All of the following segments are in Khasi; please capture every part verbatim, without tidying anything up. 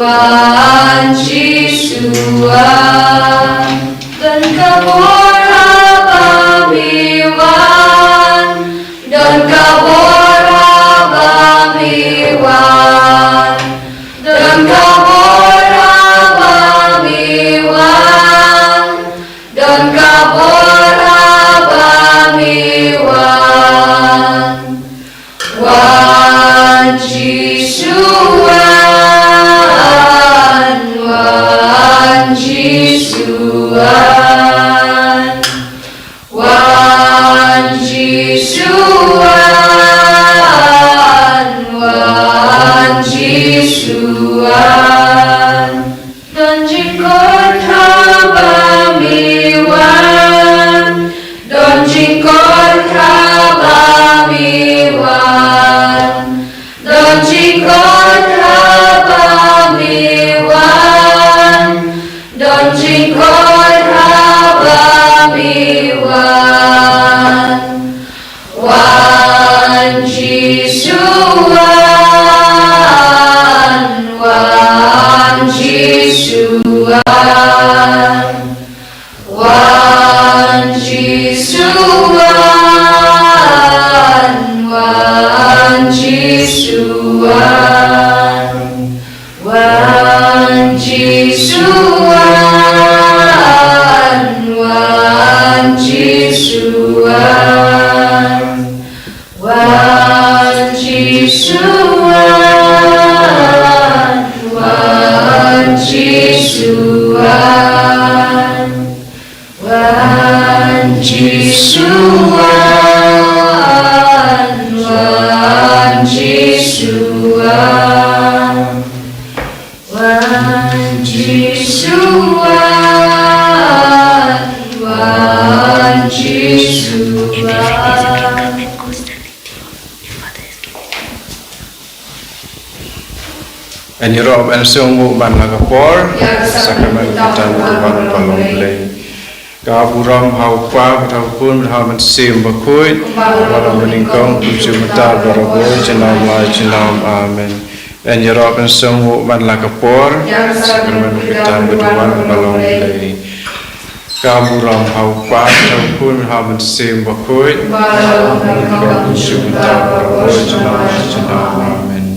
Wan Jisu wan. Don ka bor haba me wan. Don ka bor haba me wan. Don ka bor haba me wan. Don ka bor haba me wan. Wan Jisu wan, wan Jisu wan. Wan Jisu wan, wan Jisu wan. Don jingkot haba me wan. Don jingkot haba me wan. Don jingkot haba me wan. Don jingkot haba me wan. Wan Jisu wan, wan Jisu wan. Wan Jisu wan, wan Jisu wan. Wan Jisu wan, wan Jisu wan. Wan Jisu wan, wan Jisu wan. Wan Jisu wan, wan Jisu wan. Wan Jisu wan, wan Jisu wan. Yn ïaroh ban sngewbha ban la ka por, ïa ka sakramen ka jingkyrpad ba long Blei. Ka burom ha u Kpa, bad ha u Khun, bad ha u Mynsiem Bakhuid, bad ha u nyngkong, kumjuh mynta, barabor, junom la junom. Amen. Yn ïaroh ban sngewbha ban la ka por, ïa ka sakramen ka jingkyrpad ba long Blei. Ka burom ha u Kpa, ha u Khun, ha u Mynsiem Bakhuid. Kumjuh mynta, barabor, junom la junom. Amen.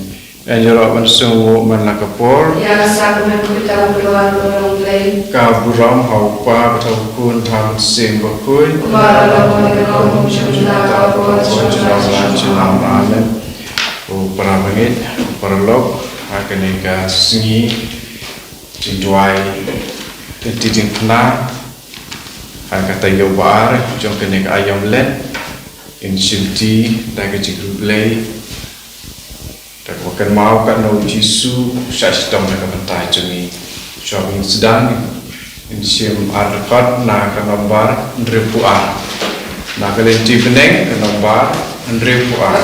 Ïaroh ban sngewbha ban la ka por. Ïa ka sakramen ka jingkyrpad ba long Blei. Ka burom ha u Kpa, ha u Khun, ha u Mynsiem Bakhuid. Kumjuh mynta, barabor, junom la junom. Amen. Ko para bangeit, ko paralok, ha kane ka sngi jingduwai lynti diengphna, ha ka taïew ba ar jong kane ka aïom lent, ngin shim ti da ka jingkyrkhu Blei, da kaba kynmaw katno u Jisu u shah shitom na ka bynta jong ngi. Shuwa ban sdang, ngin shim ar dkhot na ka nombar hynriewphew ar. Na ka lynti bneng ka nombar hynriewphew ar.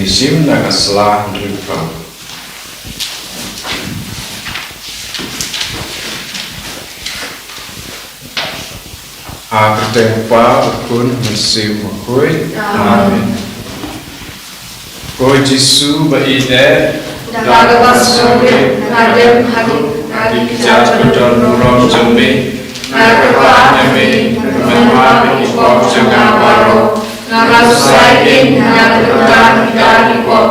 Jingshim na ka sla hynriewphew. Ha ka kyrteng u Kpa, u Khun, u Mynsiem Bakhuid. Amen. Ko Jisu ba ïeit, da kaba sngewrit nga dem ha ki, ha ki kjat ba don burom jong me, nga kyrpad ïa me ban map ïa ki pop jong nga baroh. Nga kyrpad ïa me ban map ïa ki pop.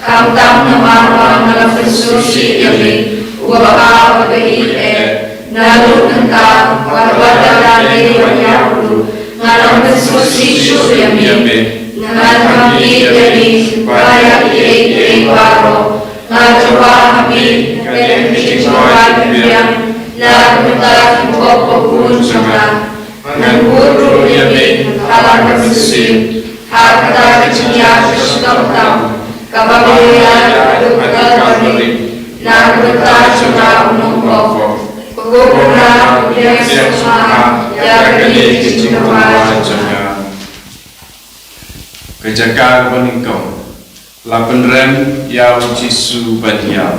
Khamtam namar ba nga la pynsngewsih ïa me, u Kpa ba ïeit eh. Naduh mynta bad wat la dei ban ïa u, nga la pynsngewsih shuh ïa me. Ngan kham ïeit ïa me bad ïa kiei kiei baroh. Nga tyrwa ha me ka dei ka jingduwai biang na ka bynta ki pop ba bun jong nga. Ngan bud ruh ïa me ha la ka mynsiem ha kata ka jingïaid shitom tam kaba me la ïaid ha ka Kalbari na ka bynta jong nga u nongpop. Ko Kynrad, pdiang sngewbha ïa kane ka jingduwai jong nga. Ka jaka kaba nyngkong. La pynrem ïa u Jisu ban ïam.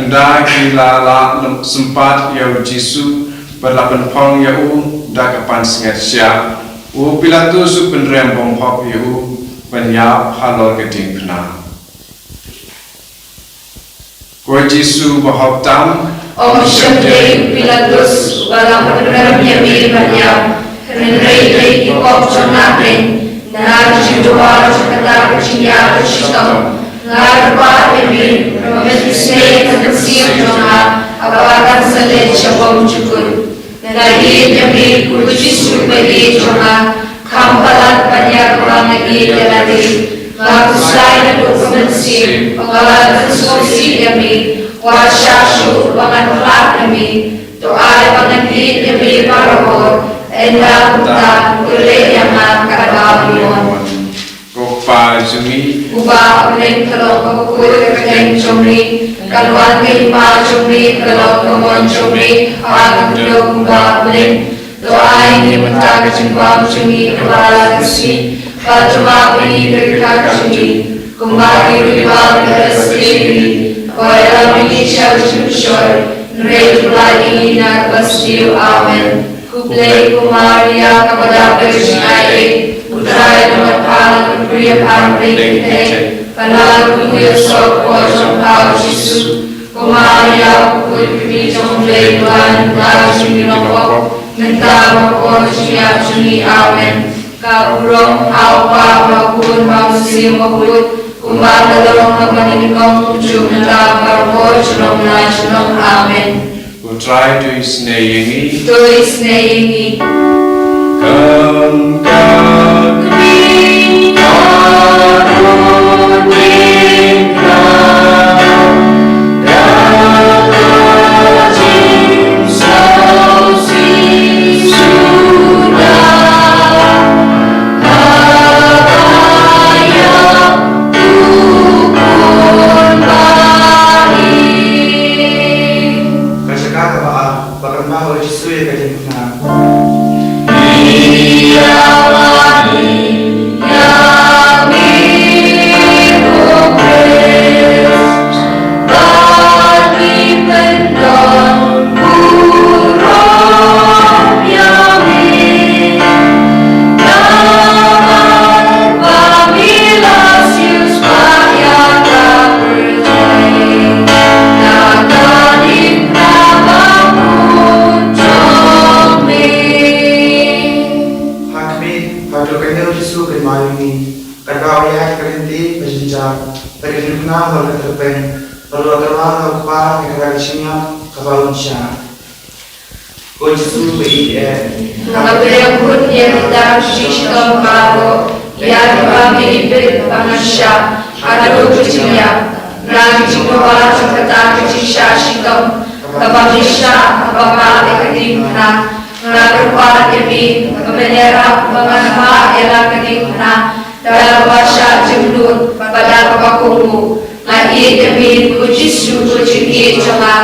Ynda ki la lah lem sympat ïa u Jisu bad la pynphong ïa u da ka pansngiat shiah, u Pilatus u pynrem bymhok ïa u ban ïap halor ka diengphna. Ko Jisu bahok tam, ym shym dei u Pilatus uba la pynrem ïa me ban ïap, hynrei dei ki pop jong nga keiñ. Na ka jingduwai jong kata ka jingïap ka shitom, nga kyrpad ïa me ba men isynei ïa ka mynsiem jong nga, haba kan sa leit sha bymjukut. Nga ïeit ïa me ko Jisu ba ïeit jong nga, kham palat ban ïa kaba nga ïeit ïa lade. Nga khuslai naduh ka mynsiem ba nga la pynsngewsih ïa me. Wat shah shuh ba ngan khlad ïa me. To ai ba ngan ïeit ïa me baroh. Ynda kumta, pule ïa nga kat Babilon. Ko Kpa jong ngi uba ha bneng, ka long ka bakhuid ka kyrteng jong me, kan wan ka hima jong me, kan long ka mon jong me ha ka khyndew kumba ha bneng. To ai ngi mynta ka jingbam jong ngi kaba la ka sngi, bad to map ïa ngi ki ryngkat jong ngi, kumba ngi ruh ngi map ïa ki ba sniew ïa ngi. Wat ïalam ïa ngi sha ka jingpynshoi, hynrei to pynlait ïa ngi na kaba sniew. Amen. Khublei ko Maria kaba dap da ka jingaiei, u Trai u don bad pha, la kyrkhu ïa pha ha ki kynthei, bad la kyrkhu ïa u soh ka kpoh jong pha u Jisu. Ko Maria, u khuid ka kmie jong U Blei, to ai ngi mynta ka jinglong pop, mynta bad ha ka por ka jingïap jong ngi. Amen. Ka burom ha u Kpa, ha u Khun bad ha u Mynsiem Bakhuid, kumba ka long ha kaba nyngkong, kumjuh mynta bad barabor, junom la junom. Amen. Ko Trai to isynei ïa ngi. To isynei ïa ngi. Kam ka kmie ka rudikna, da ka jingsngewsih suda, haba ïap u Khun ba ïeit. Ka jaka kaba ar. Ba kynmaw ïa u Jisu ïa ka diengphna. Ïa me, ïa me, O Khrist, ba ngi pyndon burom ïa me. Namar ba me la siewspah ïa ka pyrthei da ka diengphna ba mut jong me. Ha khmih, ha ka kyrteng U Jisu kynmaw ïa ngi. Katba u ïaid ha ka lynti ba jynjar, da ka diengphna halor ka tyrpeng, bad u la kyrpad ïa u Kpa ïa kata ka jingïap kaba un shah. Ko Jisu ba ïeit, nga pdiang khuid ïa kita ki jingshitom baroh, ïa kiba me ibit ba ngan shah haduh ka jingïap. Na ka jingduwai jong kata ka jingshah shitom kaba me shah haba map ïa ka diengphna, nga kyrpad ïa me ba men ïarap ba ngan map ïa la ka diengphna da kaba shah jingmut bad da kaba kohnguh. Nga ïeit ïa me ko Jisu, ko jingïeit jong nga,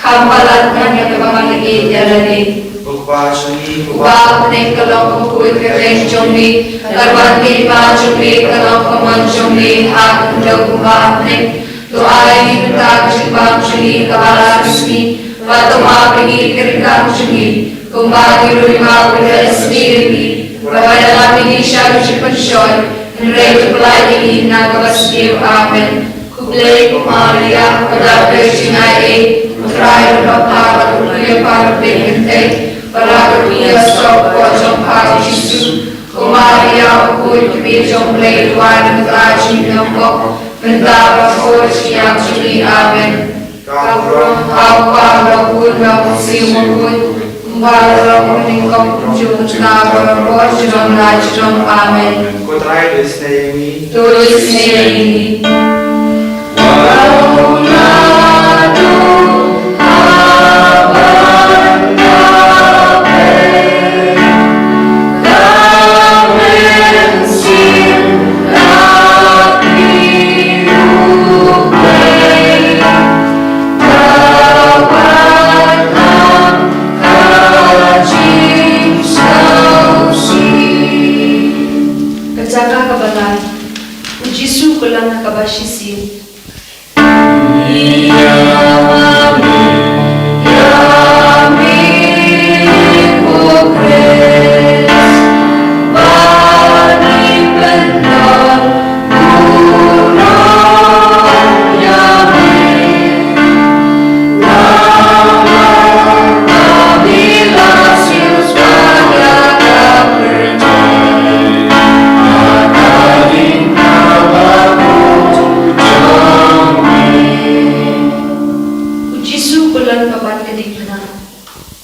kham palat ban ïa kaba nga ïeit ïa lade. Ko Kpa jong ngi uba ha bneng, ka long ka bakhuid ka kyrteng jong me, kan wan ka hima jong me, kan long ka mon jong me ha ka khyndew kumba ha bneng. To ai ngi mynta ka jingbam jong ngi kaba la ka sngi, bad to map ïa ngi ki ryngkat jong ngi, kumba ngi ruh ngi map ïa ki ba sniew ïa ngi. Wat ïalam ïa ngi sha ka jingpynshoi, hynrei to pynlait ïa ngi na kaba sniew. Amen. Khublei ko Maria, kaba dap da ka jingaiei, U Trai u don bad pha, la kyrkhu ïa pha ha ki kynthei, bad la kyrkhu ïa u soh ka kpoh jong pha u Jisu. Ko Maria, u khuid ka kmie jong U Blei, to ai ngi mynta ka jinglong pop, mynta bad ha ka por ka jingïap jong ngi. Amen. Ka burom ha u Kpa, ha u Khun bad ha u Mynsiem Bakhuid, kumba ka long ha kaba nyngkong, kumjuh mynta bad barabor, junom la junom. Amen. Ko Trai to isynei ïa ngi. To isynei ïa ngi. Ka jaka kaba lai. U Jisu u kyllang ha kaba shisien.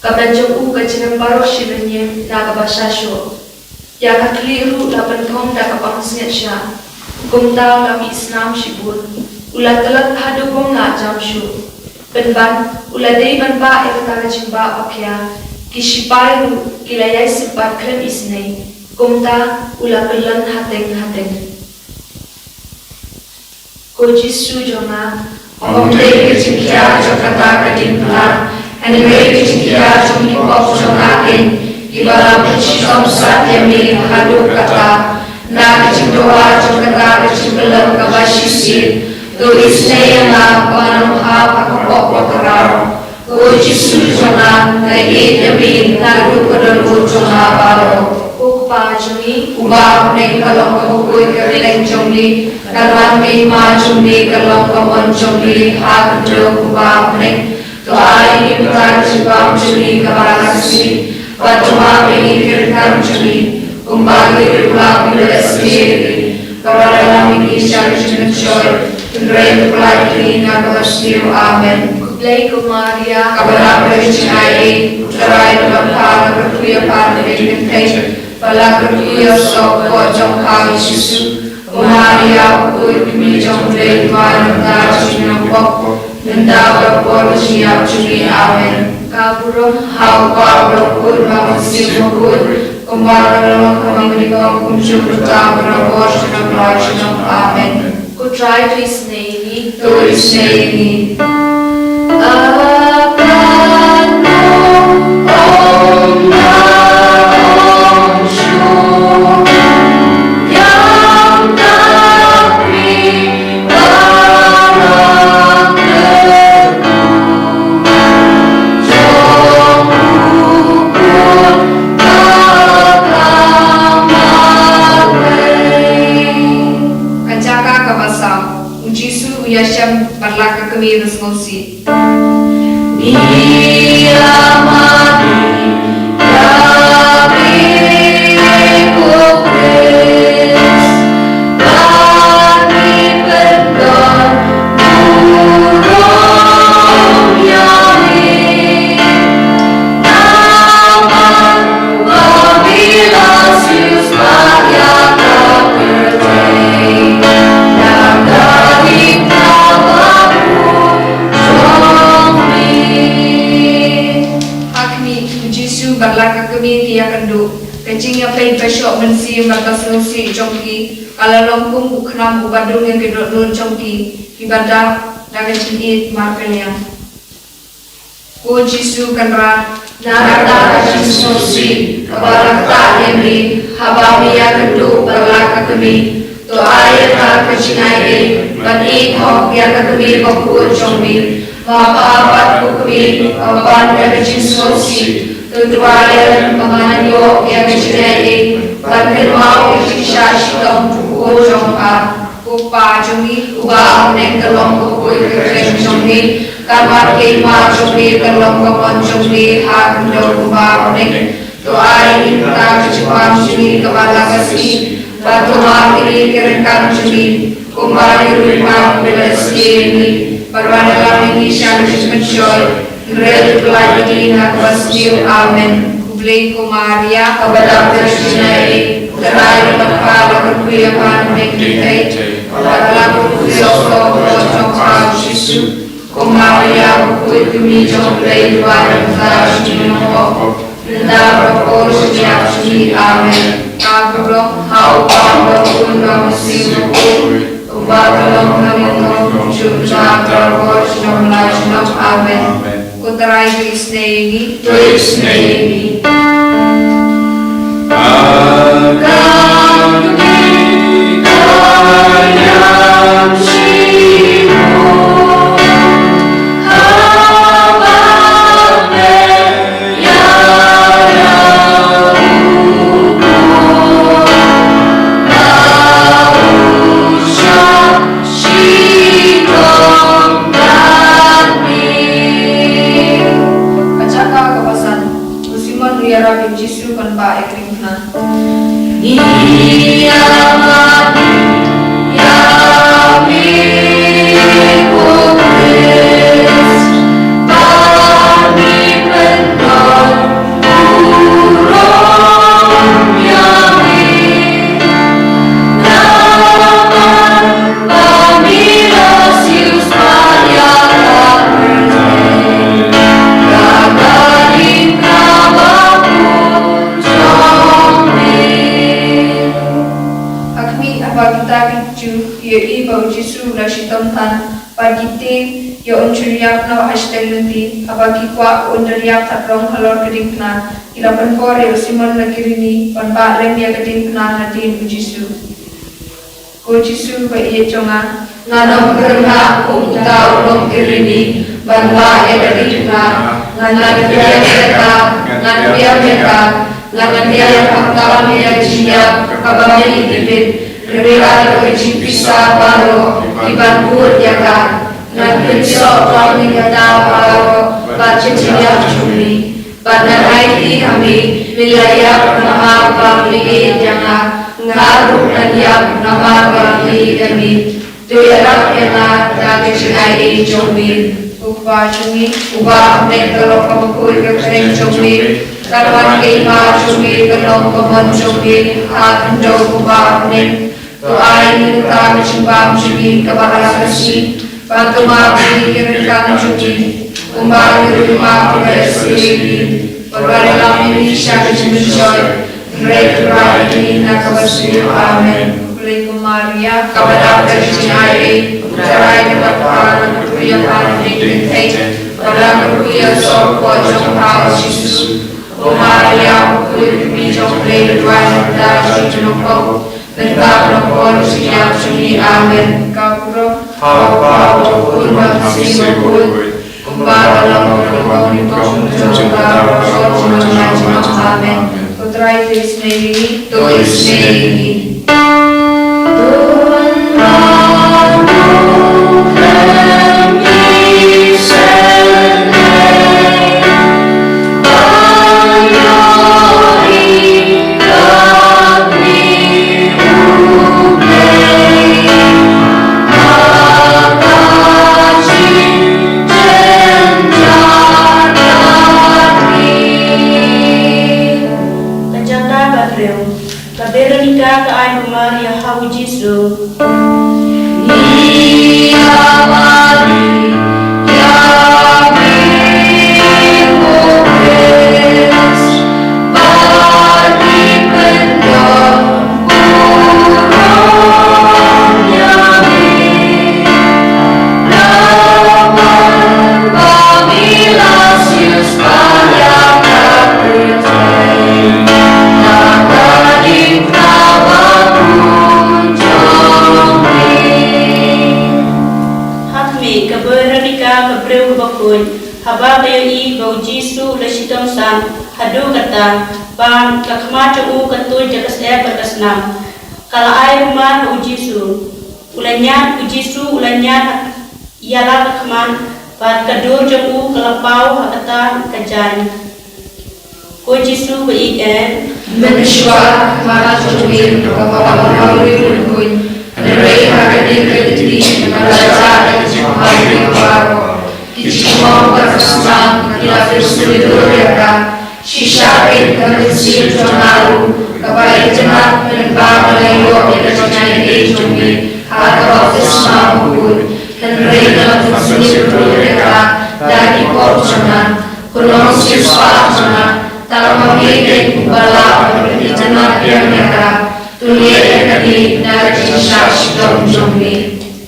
Ka bynta jong u ka jingim baroh shi rynieng na kaba sha shoh. Ïa ka khlieh ruh la pynkhong da ka pansngiat sha. Kumta u la mih snam shibun. U la tlot haduh bym lah jam shuh. Pynban u la dei ban bah ïa kata ka jingbah ba khia. Ki sipai ruh ki la ïai sympat khlem isynei. Kumta u la kyllon hateng hateng. Ko Jisu jong nga, ym dei ka jingkhia jong kata ka diengphna, hynrei ka jingkhia jong ki pop jong nga keiñ, kiba la pynshitom sat ïa me haduh katta. Na ka jingdawa jong kata ka jingkyllon kaba shisien, to isynei ïa nga ba ngan ym hap ha ka pop ba khraw. Ko Jisu jong nga, nga ïeit ïa me naduh ka dohnud jong nga baroh. Ko Kpa jong ngi, uba ha bneng, ka long ka bakhuid ka kyrteng jong me, kan wan ka hima jong me, ka long ka mon jong me ha ka khyndew kumba ha bneng. To ai ïa ngi mynta ka jingbam jong ngi kaba la ka sngi, bad to map ïa ngi ki ryngkat jong ngi, kumba ngi ruh ngi map ïa kiba leh sniew ïa ngi. Bad wat ïalam ïa ngi sha ka jingpynshoi, hynrei to pyllait ïa ngi na kaba sniew. Amen. Khublei ko Maria, kaba dap da ka jingaiei, U Trai u don bad pha, la kyrkhu ïa pha na ki kynthei, bad la kyrkhu ïa u soh ka kpoh jong pha U Jisu. Ko Maria, bakhuid, kmie jong U Blei, duwai ïa ngi kita ki nongpop, mynta bad ha ka por ka jingïap jong ngi. Amen. Ka burom ha U Kpa, bad ha U Khun, bad ha U Mynsiem Bakhuid, kumba ka la long ha kaba nyngkong, kumjuh mynta bad barabor junom la junom. Amen. Ko Trai, to isynei ïa ngi. To isynei ïa ngi. Ka jaka kaba saw. U Jisu u ïashem bad la ka kmie ba sngewsih. Ha khmih, u Jisu bad la ka kmie ki ïakynduh. Ka jingïapeit ba shoh mynsiem bad ba sngewsih jong ki ka la long kum u khnam uba dung ïa ki dohnud jong ki, kiba dap da ka jingïeit markylliang. Ko Jisu Kynrad, na kata ka jingsngewsih kaba la ktah ïa me haba me ïakynduh bad la ka kmie, to ai ïa nga ka jingaiei ban ïeit hok ïa ka kmie bakhuid jong me. Ma pha bad ko kmie ba pan da ka jingsngewsih, to duwai ïa nga ba ngan ïoh ïa ka jingaiei ban kynmaw ïa ka jingshah shitom bakhuid jong pha. Ko Kpa jong ngi uba ha bneng, ka long ka kyrteng jong me, kan wan ka hima jong me, ka long ka mon jong me ha khyndew kumba ha bneng. To ai ïa ngi mynta ka jingbam jong ngi kaba la ka sngi, bad to map ïa ngi ki ryngkat jong ngi, kumba ngi ruh ngi map ïa kiba leh sniew ïa ngi, bad wat ïalam ïa ngi sha ka jingpynshoi, hynrei to pyllait ïa ngi na kaba sniew. Amen. Khublei ko Maria, kaba dap da ka jingaiei, U Trai u don bad pha, la kyrkhu ïa pha na ki kynthei, bad la kyrkhu ïa u soh ka kpoh jong pha U Jisu. Ko Maria bakhuid, kmie jong U Blei, duwai ïa ngi kita ki nongpop, mynta bad ha ka por ka jingïap jong ngi. Amen. Ka burom ha U Kpa, ha U Khun, ha U Mynsiem Bakhuid, kumba ka long ha ka lyngkot, kumjuh mynta, bad barabor, junom la junom. Amen. Ko Trai, to isynei ïa ngi. To isynei ïa ngi. Ka jaka kaba san. U Simon u ïarap ïa u Jisu ban bah ïa ka diengphna. Tang, bad ki tieng ïa un shym ïap noh hashteng lynti, haba ki kwah un da ïap hatrong halor ka diengphna, ki la pynpor ïa u Simon na Kirini, ban bah lem ïa ka diengphna na dien u Jisu. Ko Jisu ba ïeit jong nga, ngan ym kyrhai kum uta u nong Kirini, ban bah ïa ka diengphna, ngan nang kyrhai ïa ka, ngan kyrhai ïa ka, ngan kyrhai ïa ka, ïa ka jingïap, kaba me i David, kyrhai ïa ka jingpisa baroh, ki ban bud ïa ka, ngan pynshong ïa ka baroh, bad ka jingïap jong me. Bad ngan aiti ha me, me la ïap namar ba me ïeit ïa nga, nga ruh ngan ïap namar ba me ïeit ïa me. To ïarap ïa nga da ka jingaiei jong me. Ko Kpa jong ngi, uba ha bneng ka long kaba khuid ka kyrteng jong me, kan wan ka hima jong me, kan long ka mon jong me, ha khyndew kumba ha bneng. To ai ïa ngi mynta ka jingbam jong ngi kaba ar ka sngi, bad to map ïa ngi ki ryngkang jong ngi, kumba ngi ruh ngi map ïa kiba ïasyriem ïa ngi, bad wat ïalam ïa ngi sha ka jingmynjur, hynrei to rai ïa ngi na kaba sniew. Amen. Khublei ko Maria, kaba dap da ka jingaiei, U Trai u don bad pha, nangta ïa pha ha bneng ki kynthei, bad nangta ïa ka kpoh jong pha U Jisu. Ko Maria, u khuid ka kmie jong U Blei, duwai ïa ngi kita ki nongpop, mynta bad ha ka por jingïap jong ngi. Amen. Ka burom ha U Kpa bad ha U Khun bad ha U Mynsiem Bakhuid, kumba ha la long, kumba ha ka por, kumba ha ka por jong ngi. Amen. Ko Trai to isynei ïa ngi. To isynei ïa ngi. Ka jaka ba hynriew. Ka Veronika ka ai rumar ïa ha u Jisu. Ha khmih, ka Veronika ka briew kaba khuid, haba ka ïohi ba u Jisu u la shitom san haduh katta, bad ka khmat jong u ka tuid da ka syep bad ka snam, ka la ai rumar ha u Jisu. U la ñiad, u Jisu u la ñiad ïa la ka khmat, bad ka dur jong u ka la paw ha kata ka jaiñ. Ko Jisu ba ïeit eh, mynshuwa ka khmat jong me ka la paw ha u, hynrei ha kane ka lynti ka la jah da ka jingpang jong ki baroh. Ki jingmong bad ka snam ki la pynsuiñ dur ïa ka. Shisha ka mynsiem jong nga ruh kaba itynnad, mynba nga la ïoh ïa ka jingaiei jong me ha ka baptisma bakhuid. Hynrei nga la pynsuiñ dur ïa ka da ki pop jong nga. Ko Nongsiewspah jong nga, tang ma me keiñ uba lah ban pynitynnad biang ïa ka. To leh ïa kane da ka jingshah shitom jong me.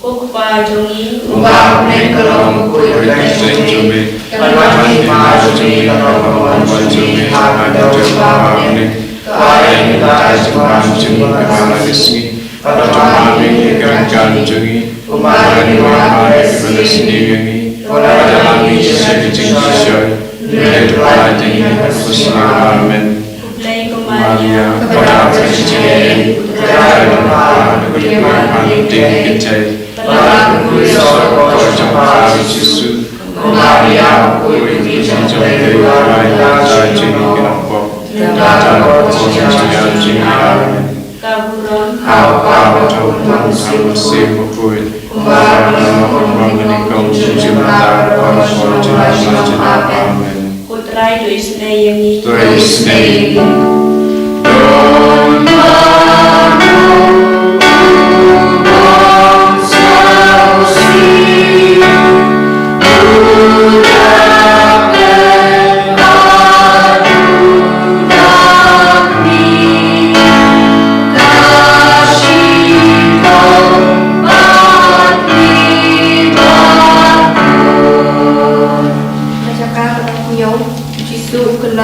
Ko Kpa jong ngi uba ha bneng, ka long bakhuid ka kyrteng jong me. Kan wan ka hima jong me, kan long ka mon jong me ha khyndew kumba ha bneng. To ai ïa ngi mynta ka jingbam jong ngi kaba ar ka sngi. Bad to map ïa ngi ki ryngkat jong ngi, kumba ngi map ïa kiba la sniew ïa ngi. Wat ïalam ïa ngi sha ka jingshyrkhei, hynrei to phai ïa ngi na ka bymjukut. Amen. Khublei ko Maria, kaba dap da ka jingaiei, U Trai u don bad pha, to khmih ïa pha ha ka diengphna. Bad ha ka kyrteng jong pha U Jisu. Ko Maria, ko kmie jong U Blei, duwai ïa ngi kita kiba la pop, mynta bad ha ka por jong ngi. Amen. Ka burom ha U Kpa bad ha U Khun bad ha U Mynsiem Bakhuid, kumba ha la long, kumba ha la long, kumjuh mynta bad ha ka por jong ngi. Amen. Ko Trai to isynei ïa ngi. To isynei ïa ngi.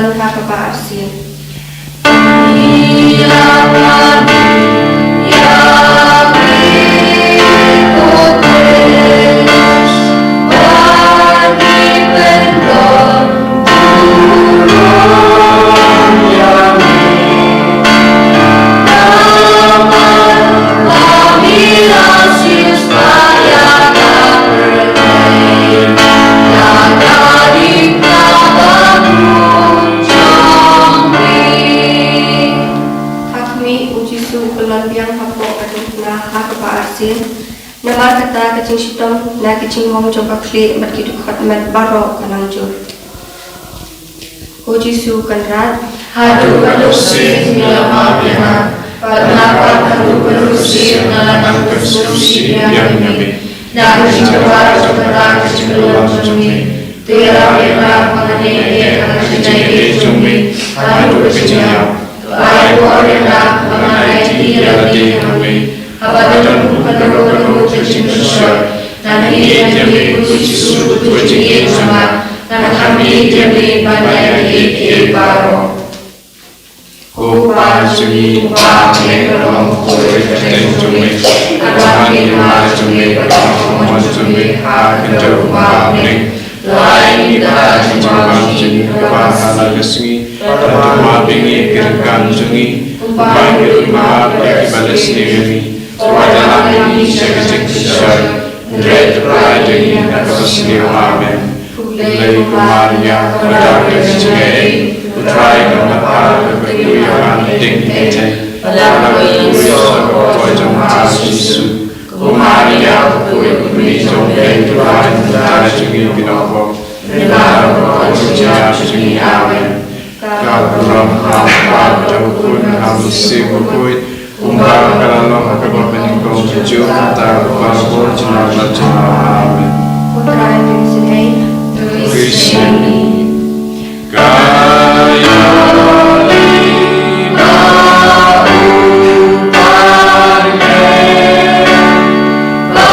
Ha kaba arsien. Ha khmih, u Jisu u pynlong biang hapoh ka dukna ha kaba arsien. Namar kata ka jingshitom na ki jingmong jong ka khlieh bad ki dkhot met baroh ka nang jur. Ko Jisu Kynrad, haduh katno sien ngi la map ïa nga, bad nga pat haduh katno sien nga la nang pynsngewsih biang ïa me. Na ka jingdawa jong kata ka jingïalam jong me, to ïarap ïa nga ba ngan ïaid ha ka jingïaid jong me haduh ka jingïap. To ai bor ïa nga ba ngan aiti ïa lade ha me. Haba don kano kano ka jingpynshoi, ngan ïeit ïa me, ko Jisu, ko jingïeit jong nga. Ngan kham ïeit ïa me ban ïa kiei kiei baroh. Ko Pa jong ngi uba ha bneng, ka long kyrteng jong me. Ka wan ka ïing jong me, ka long ka mon jong me ha ka khyndew kumba ha bneng. To ai ïa ngi mynta ka jingbam jong ngi kaba ha la ka sngi. Bad to map ïa ngi ïa ki ryngkat jong ngi, kumba ngi ruh ngi map ïa kiba la sniew ïa ngi. To wat ïalam ïa ngi sha ka jingpynshoi, hynrei to pynlait ïa ngi na kaba sniew. Amen. Khublei ko Maria, kaba don ka jingaiei, U Trai u don bad pha, to kyrkhu ïa pha hapdeng ki kynthei, bad to kyrkhu ïa u son kaba kor jong pha, u Jisu. Ko Maria, kyrkhu ïa u kmie jong U Blei, to duwai ïa ngi ki nongpop, mynta bad ha ka hor jong ka jingïap jong ngi. Amen. Ka burom ha u Kpa bad ha u Khun bad ha u Mynsiem Bakhuid, kumba ka la long ha kaba nyngkong, mynta bad barabor, junom la junom. Amen. Ko Trai, to isynei. To isynei. Ka ïohi ba u Kpa ba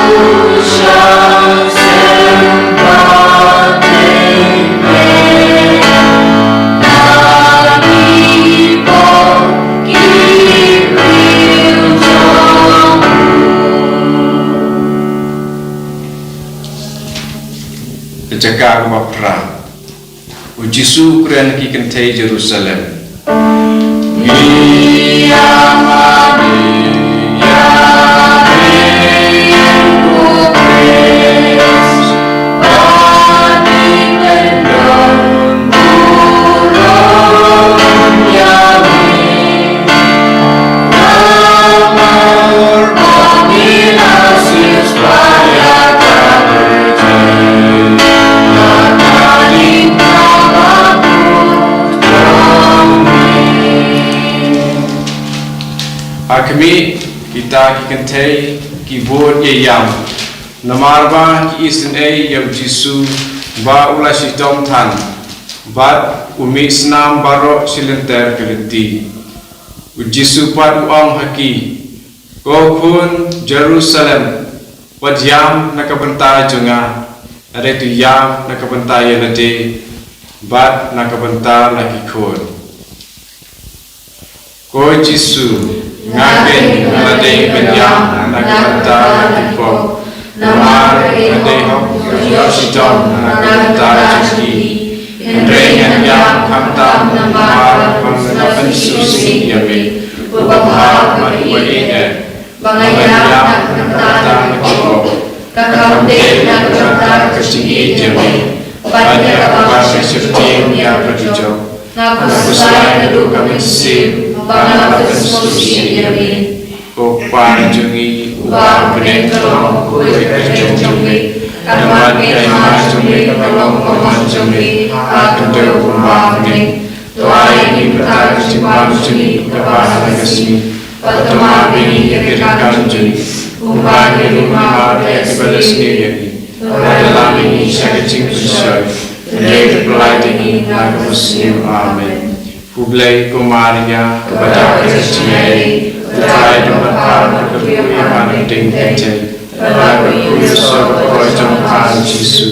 u shah sympat ïa ngi, na ki bor ki briew jong u. Ka jaka kaba phra. U Jisu u kren ha ki kynthei Jerusalem. Ngi ïa mane ïa me, ko Khrist, ba ngi kyndon burom ïa me. Ha khmih, kita ki kynthei ki bud ïa ïam, namar ba ki isynei ïa u Jisu ba u la shitom than, bad u mih snam baroh shi lynter ka lynti. U Jisu pat u ong ha ki, Ko khun Jerusalem, wat ïam na ka bynta jong nga, hynrei to ïam na ka bynta ïa lade bad na ka bynta la ki khun. Ko Jisu, nga keiñ nga la dei ban ïam na ka bynta la ki pop. Namar nga dei hok ban ïoh shitom na ka bynta jong ki. Hynrei ngan ïam khamtam namar ba nga la pynsngewsih ïa me, uba bha bad uba ïeit, ba nga ïam na ka bynta la ki pop. Ka kham dei na ka bynta ka jingïeit jong me, bad ïa kaba nga sheptieng ïa ka dujok. Nga khuslai naduh ka mynsiem ba nga la pynsngewsih ïa me. Ko Kpa jong ngi uba ha bneng, ka long ka kyrteng jong me. Ka wan ka hima jong me, ka long ka mon jong me ha khyndew kumba ha bneng. To ai ïa ngi mynta ka jingbam jong ngi kaba ha la ka sngi. Bad to map ïa ngi ïa ki ryngkat jong ngi, kumba ngi ruh ngi map ïa kiba la sniew ïa ngi. Wat ïalam ïa ngi sha ka jingpynshoi, hynrei to pynlait ïa ngi na kaba sniew. Amen. Khublei ko Maria, kaba don ka jingaiei, U Trai u don bad pha, to kyrkhu ïa pha hapdeng ki kynthei, bad to kyrkhu ïa u son kaba kor jong pha, u Jisu.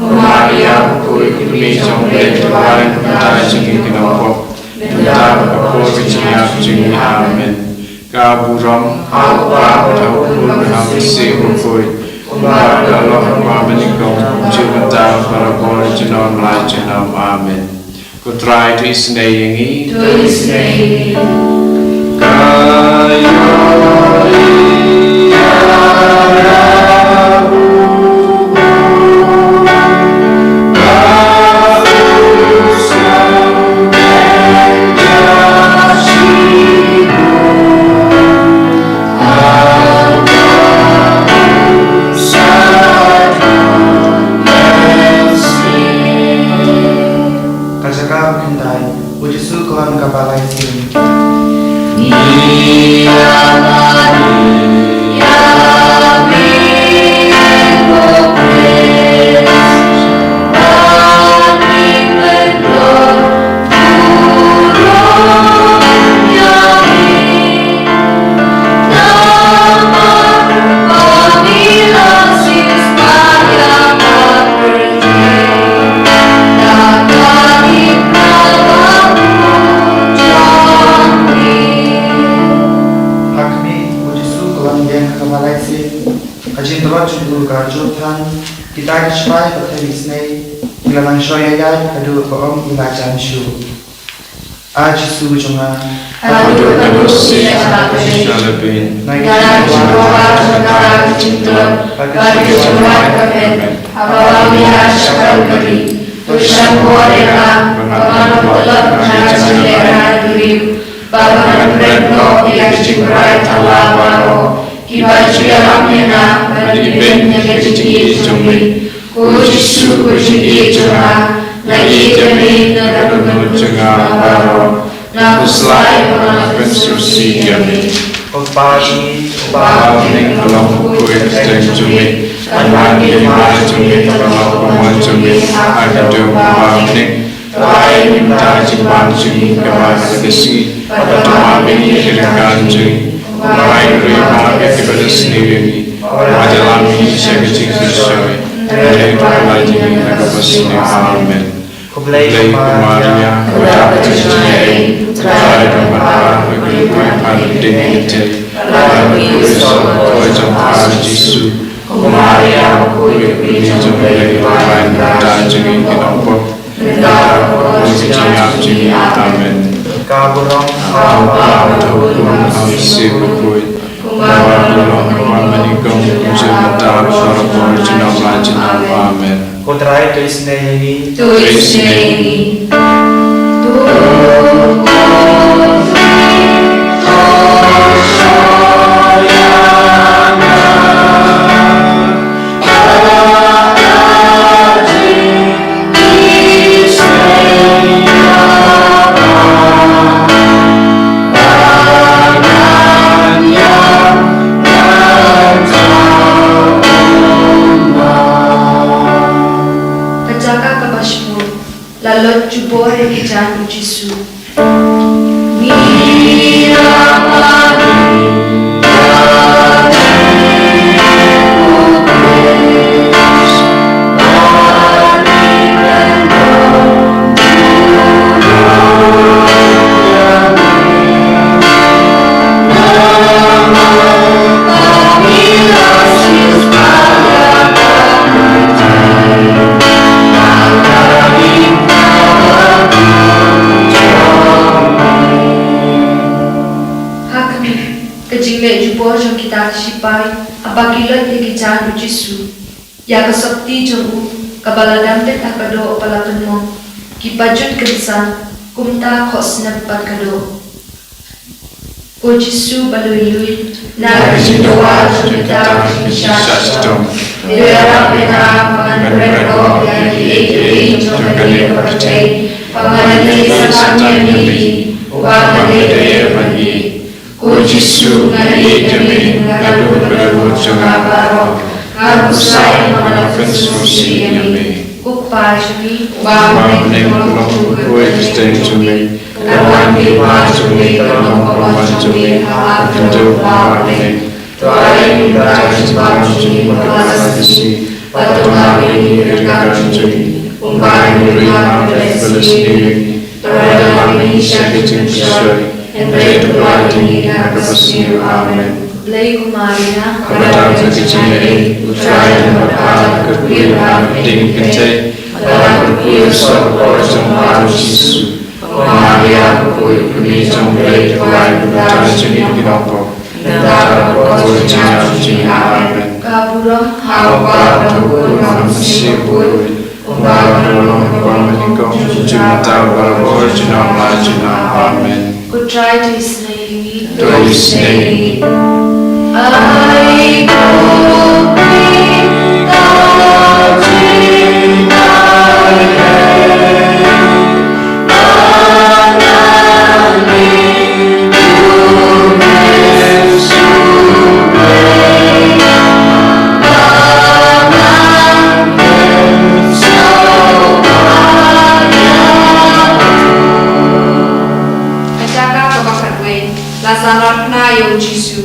Maria, u khuid u kmie jong U Blei, to ai na ka bynta jong ngi ki nongpop, mynta bad ha ka por ka jingïap jong ngi. Amen. Ka burom ha U Kpa bad ha U Khun bad ha U Mynsiem Bakhuid, kumba ka long ha kaba nyngkong, juh mynta, barabor, junom la junom. Amen. Ko Trai, to isynei ïa ngi. To isynei ïa ngi. Ka jaka ba khyndai, U Jisu ka wan kaba lai sien. Ha khmih, U Jisu ka wan biang ha kaba lai sien. Ka jingtlot jong u ka la jur than. Kita ki shipai bad ki isynei ki la nang shoi ïaid haduh ba ym i la jan shuh. A Jisu jong nga, haduh katno sien nga la pynshoi ïa me? Na ka jingkwah jong ka jingtlot bad ka jingkwah ka phet, haba me la shah Kalbari, to shah bor ïa nga ba ngan tlot na ka jingleh ka duriaw, ba ngan bret noh ïa ka jingbrai thala baroh kiba ju ïalam ïa nga ban ibeiñ ïa ka jingïeit jong me. Ko Jisu, ko jingïeit jong nga, nga ïeit ïa me na ka dohnud jong nga baroh. Nga khuslai ba nga la pynsngewsih ïa me. Ko Kpa jong ngi, uba ha bneng, ka long kyrkhu ïa ka kyrteng jong me. Kan wan ka hima jong me, kan long ka mon jong me ha ka khyndew uba ha bneng. To ai ïa ngi mynta ka jingbam jong ngi kaba ha kane ka sngi, bad to map ïa ngi ki ryngkat jong ngi, kumba ngi ruh ngi map ïa kiba sniew ïa ngi. Wat ïalam ïa ngi sha ka jingpynshoi, hynrei to pyllait ïa ngi na kaba sniew. Amen. Khublei ko Maria, kaba dap ka jingaiei, U Trai u don bad pha, pha dei ban ïaid ha ki kynthei bad pha dei ban ïaid ha u kyrteng jong pha, Jisu. Ko Maria, u khuid u kmie jong U Blei, to ai na ka bynta jong ngi ki nongpop, mynta bad ha ka por ka jingïap jong ngi. Amen. Ka burom ha U Kpa, ha U Khun, ha U Mynsiem Bakhuid, kumba ka long ha kaba nyngkong, kumjuh mynta, barabor, junom la junom. Amen. Ko Trai, to isynei ïa ngi. To isynei ïa ngi. Ka jaka kaba shipor. La lot jubor ïa ki jaiñ u Jisu. Ha khmih, ka jingleh jubor jong kita ki shipai haba ki loit ïa ki jaiñ u Jisu. Ïa ka sopti jong u kaba la dam beit ha ka doh ba la pynmong, kiba jut kynsan kumta khohsnep bad ka doh. Ko Jisu ba lui lui, na ka jingdawa jong kita ki jingshah shitom, to ïarap ïa nga ba ngan bret noh ïa kiei kiei jong kane ka pyrthei, ba ngan ïaid sah ïa me, uba ngan ïaid ban ïeit. Ko Jisu, nga ïeit ïa me naduh ka dohnud jong nga baroh. Nga khuslai ba nga la pynsngewsih ïa me. Ko Kpa jong ngi uba ha bneng, ka long kyrkhu ïa ka kyrteng jong me. Kan wan ka hima jong me, kan long ka mon jong me ha ka khyndew kumba ha bneng. To ai ïa ngi mynta ka jingbam jong ngi kaba ha kane ka sngi. Bad to map ïa ngi ki ryngkat jong ngi, kumba ngi ruh ngi map ïa ki ba la sniew ïa ngi. To bad ym dei ban ïoh sha ka jingpynshoi, hynrei to pynlait ïa ngi na kaba sniew. Amen. Blei ko Maria, kaba don ka jingaiei, U Trai u don bad pha, ka kyrkhu ïa pha ha baroh ki kynthei, bad ka kyrkhu ïa u soh baroh jong pha u Jisu. Ko Maria, ka kpu jong U Blei, to pynlait ïa ngi ki nongpop, mynta bad ha ka por jong ka jingïap jong ngi. Amen. Ka burom ha U Kpa bad ha U Khun bad ha U Mynsiem Bakhuid, kumba ka la long ha kaba nyngkong, kumjuh mynta bad barabor, junom la junom. Amen. Ko Trai to isynei ïa ngi. To isynei ïa ngi. Ai ko Trai, ka jaka kaba khatwei, la sahnarphna ïa U Jisu.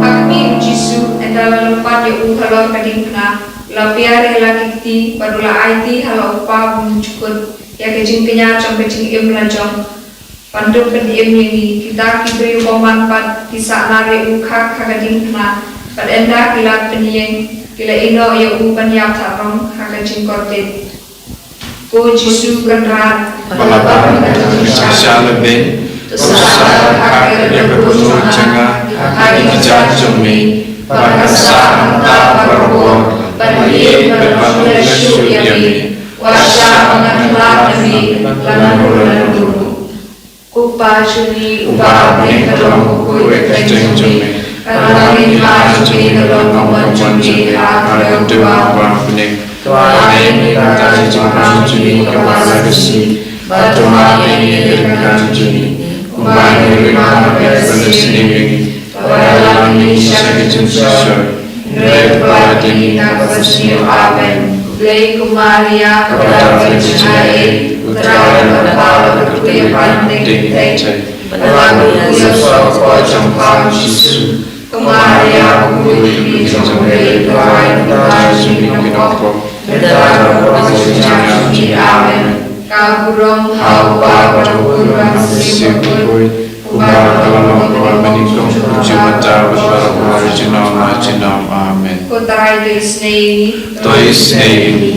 Ha khmih, U Jisu, ynda la lympat ïa u halor ka diengphna, u la piar ïa la ki kti bad u la aiti ha la U Kpa ba mynjukut ïa ka jingkñia jong ka jingim la jong, ban dup pynim ïa ngi. Kita ki briew bymman pat ki sahnar ïa u khak ha ka diengphna, bad ynda ki la pynïeng, ki la ïehnoh ïa u ban ïap thahrong ha ka jingkordit. Ko Jisu Kynrad, ba la bam ha ka jingshah leben, to sah ha ka kyrdan jong nga ha ki kjat jong me, bad to sah hangta barabor ban ïeit bad ban leh shuh ïa me. Wat shah ban ngan lad ïa me lano lano ruh. Ko Kpa jong ngi uba ha bneng, ka long ka kyrteng jong me, ka long ka ri, ka jong me ka long ka mon jong me ha ka dei uba ha bneng. To ai ïa ngi mynta ka jingpynshoi jong ngi kaba shisha, bad to map ïa ngi ki ryngkat jong ngi, kumba ngi ruh ngi map ïa kiba la sniew ïa ngi. Wat la ïoh ngi sha ka jingpynshoi, hynrei to pynlait ïa ngi na kaba sniew. Amen. Blei ko Maria, kaba don ka jingaiei, U Trai u don bad pha, ka kyrkhu ïa pha ha baroh ki kynthei, bad ka kyrkhu ïa u soh baroh jong pha u Jisu. Ko Maria, ka kpu ïa ngi ki briew, to pynlait ïa ngi na kaba sniew. Mynta bad ha ka por jong ka jingïap jong ngi. Amen. Ka burom ha U Kpa bad ha U Khun bad ha U Mynsiem Bakhuid, kumba ka la long ha kaba nyngkong, kumjuh mynta bad barabor, junom la junom. Amen. Ko Trai to isynei ïa ngi. To isynei ïa ngi.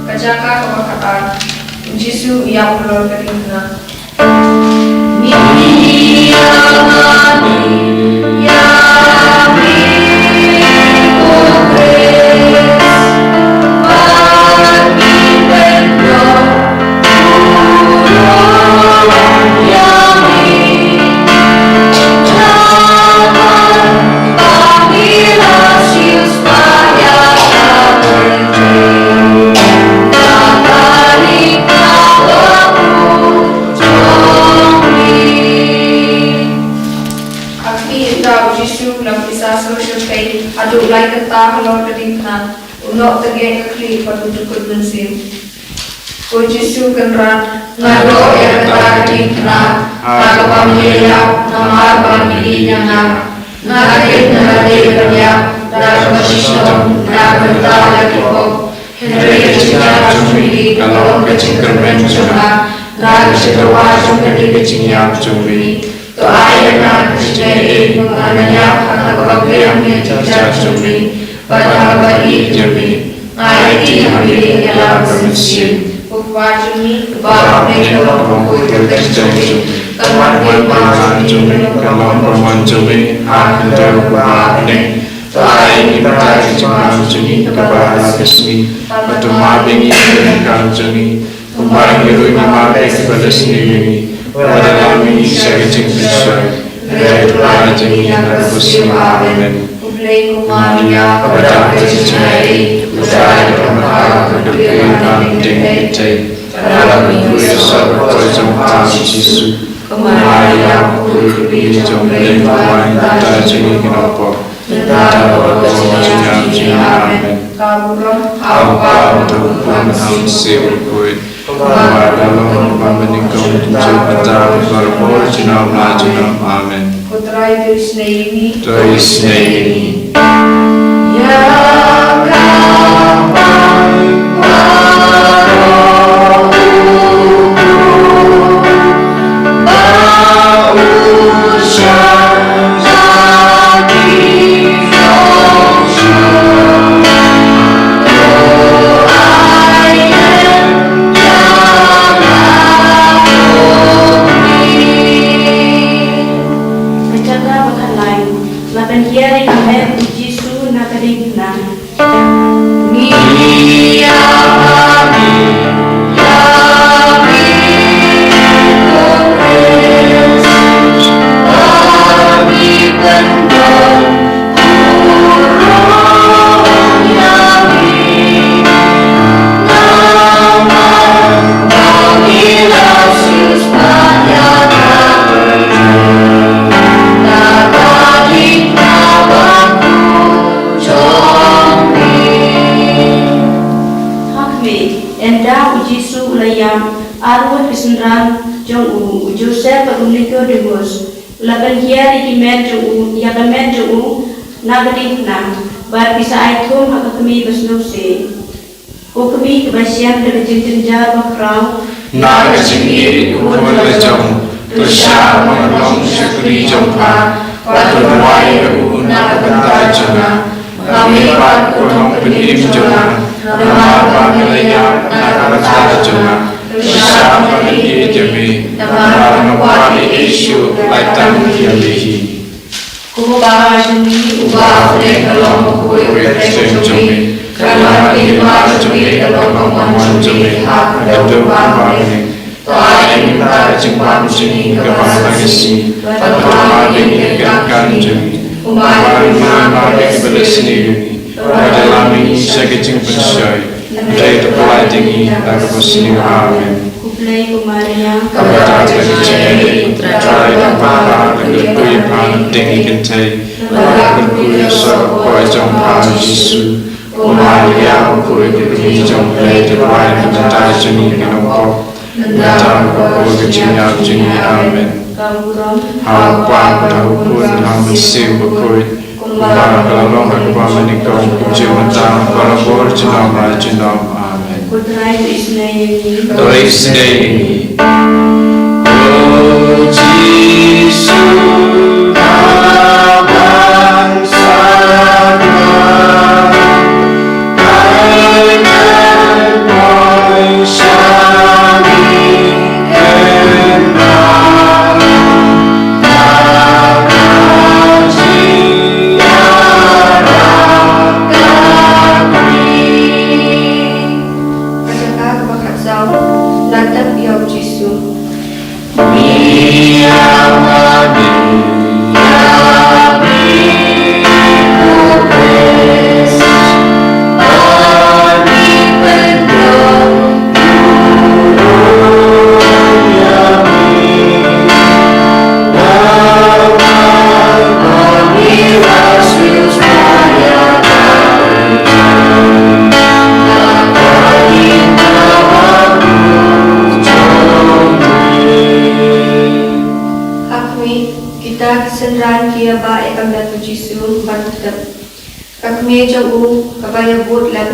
Ka jaka kaba khatar, U Jisu u ïap halor ka diengphna. Ha khmih, ynda U Jisu u la pisa shuh shyrkhei haduh lai kynta halor ka diengphna, u noh tyrngeh ka khlieh bad u jukut mynsiem. Ko Jisu Kynrad, nga doh ïa kata ka diengphna ha kaba me ïap, namar ba me ïeit ïa nga. Nga kyrmen ban ïap da kaba shitom na ka bynta la ki pop. Hynrei ka jingïap jong me ka long ka jingkyrmen jong nga na ka jingdawa jong kane ka jingïap jong me. To ai ïa nga ka jingaiei ba ngan ïap ha kaba biang ïa ki kjat jong me bad ha kaba ïeit ïa me. Ai ti ha ngi ïa la ka mynsiem. Ko Kpa jong ngi, uba ha bneng, ka long ka jong ngi, ka mon ka mon jong ngi, ka long ka mon jong ngi ha ka kyrteng uba ha bneng. To ai ïa ngi mynta ka jingbam jong ngi kaba ha la ka sngi, bad to map ïa ngi ki kam jong ngi, kumba ngi ruh ngi map ïa kiba la sniew ïa ngi. Wat lam ïa ngi sha ka jingpynshoi, hynrei to pynlait ïa ngi na kaba sniew. Amen. Khublei ko Maria, kaba don ka jingaiei, U Trai u don bad pha, ka dei ban ïa pha ha kine ki sngi, bad ha ka por jong pha u Jisu. Ko Maria, u kyrkhu jong U Blei, to pynlait ïa ngi ki nongpop, mynta bad ha ka por ka jingïap jong ngi. Amen. Ka burom ha U Kpa, ha U Khun bad ha U Mynsiem Bakhuid. Kumba ka la long, kumba mynnyngkong, kumjuh mynta, bad barabor junom la junom. Amen. Ko Trai to isynei ïa ngi. To isynei ïa ngi. Ïa ka bam baroh u briew ba u shah ha ki jong u. Ka jaka ba khatlai. La pynhiar ïa ka met u Jisu na ka diengphna. Ngi ïa mi, ïa mi, ko Khrist, ba ngi pyndonkam. Ha khmih, ynda u Jisu u la ïap, arngut ki synran jong u, u Joseph bad u Nikodemus, u la pynhiar ïa ki met jong u, ïa ka met jong u na ka diengphna, bad ki sa ai thum ha ka kmie ba sngewsih. Ko kmie kaba shem da ka jingjynjar bakhraw, na ka jingïeit u khun la jong, to shah ban long shakri jong pha, bad to duwai ïa u na ka bynta jong nga. Nga mih pat ko nongpynim jong nga, namar ba me la ïap na ka bynta jong nga. To shah ban ïeit ïa me, namar nga kwah ïa me shuh lait tang ïa me hi. Ko Kpa jong ngi uba ha bneng, ka long ka kyrteng jong me, ka long ka hima jong me, ka long ka mon jong me ha ka kyrteng uba ha bneng. To ai ïa ngi mynta ka jingbam jong ngi kaba ha la ka sngi, bad to map ïa ngi ki kam jong ngi, kumba ngi map ïa kiba la sniew ïa ngi. Wat lam ïa ngi sha ka jingpynshoi, hynrei to pynlait ïa ngi na kaba sniew. Amen. Khublei ko Maria, kaba don ka jingaiei, U Trai u don bad pha, ka dei ban ïa pha ha ki kynthei, bad ka dei ban ïa pha ha ka por jong pha u Jisu. Ko Maria, u kyrkhu jong U Blei, to duwai ïa ngi ki nongpop, mynta bad ha ka por ka jingïap jong ngi. Amen. Ka burom ha U Kpa bad ha U Khun bad ha U Mynsiem Bakhuid. Kumba ka la long ha kaba mynnyngkong, kumjuh mynta, barabor junom la junom. Amen. Ko Trai to isynei ïa ngi. To isynei ïa ngi. Ko Jisu, ban sah Ka jaka kaba khatsaw, la tep ïa u Jisu. Ha khmih, kita ki synran ki ïa bah ïa ka met u Jisu ban tep. Ka kmie jong u kaba ïa bud lem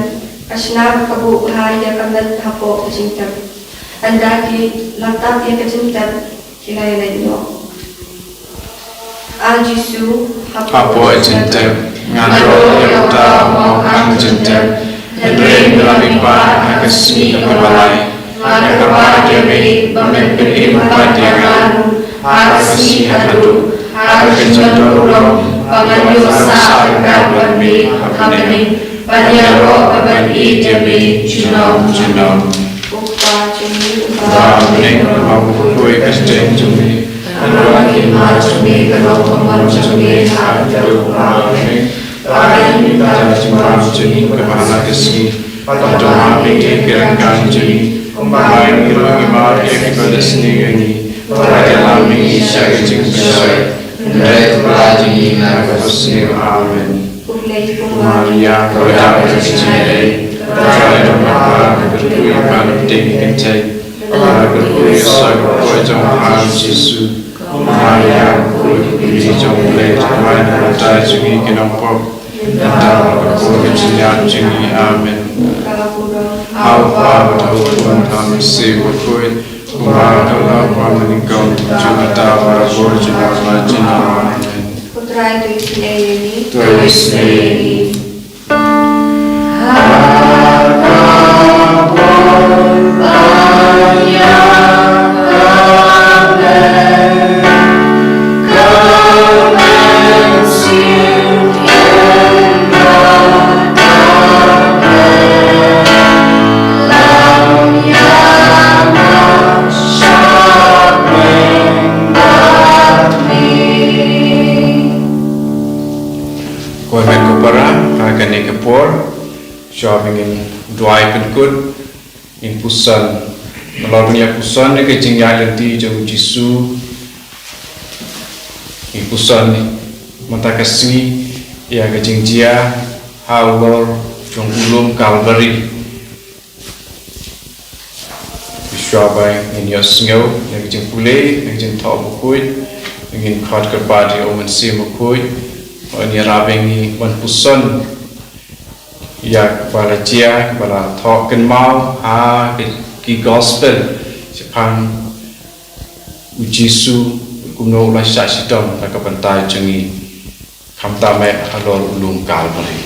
ka shna ka buh bha ïa ka met hapoh ka jingtep. Ynda ki la tap ïa ka jingtep, ki la ïa leit noh. A Jisu, hapoh ka jingtep, ngan ïoh ïa uta u mawkhang jingtep. Hynrei me la mihpat ha ka sngi kaba lai, nga kyrpad ïa me ba men pynim pat ïa nga ruh ha ka sngi haduh, ha ka jingdon burom ba ngan ïoh sah ryngkat bad me ha bneng, ban ïaroh bad ban ïeit ïa me junom junom. U Kpa jong ngi uba ha bneng, ba u kyrkhu ïa ka kyrteng jong me. Ban wan ïa ka hima jong me, kan long ka mon jong me ha ka khyndew kumba ha bneng. Ai ïa ngi mynta ka jingbam jong ngi kaba ha la ka sngi. Bad to map ïa ngi ïa ki ryngkat jong ngi, kumba ngi ruh ngi map ïa kiba la sniew ïa ngi. Bad ym ïalam ïa ngi sha ka jingpynshoi, hynrei to pynlait ïa ngi na kaba sniew. Amen. Ko Maria, kaba dap da ka jingaiei, ka Trai jong U Kpa, ka kyrkhu ïa pha na pdeng ki kynthei, bad ka kyrkhu ïa u son baroh jong pha u Jisu. Ko Maria, ka kyrkhu ïa ka kmie jong U Blei, to duwai na ka bynta jong ngi ki nongpop, mynta bad ha ka por ka jingïap jong ngi. Amen. Ha U Kpa bad ha U Khun bad ha U Mynsiem Bakhuid, kumba ka long, kumba mynnyngkong, junom mynta bad ha ka por junom la junom. Amen. Ko Trai to isynei ïa ngi. To isynei ïa ngi. Ko hynmen ko para, ha kane ka por, shuwa ba ngin duwai pynkut, ngin puson. Nalor ban ïa puson ïa ka jingïaid lynti jong u Jisu, ngin puson mynta ka sngi ïa ka jingjia halor jong u lum Kalbari. Shuwa ba ngin ïohsngew ïa ka jingpule, ïa ka jingthoh bakhuid, ngin khot kyrpad ïa u Mynsiem Bakhuid, ba un ïarap ïa ngi ban puson ïa kaba la jia, kaba la thoh kynmaw ha ki, ki gospel shaphang u Jisu, kumno u la shah shitom na ka bynta jong ngi. Khamtam eh halor u lum Kalbari.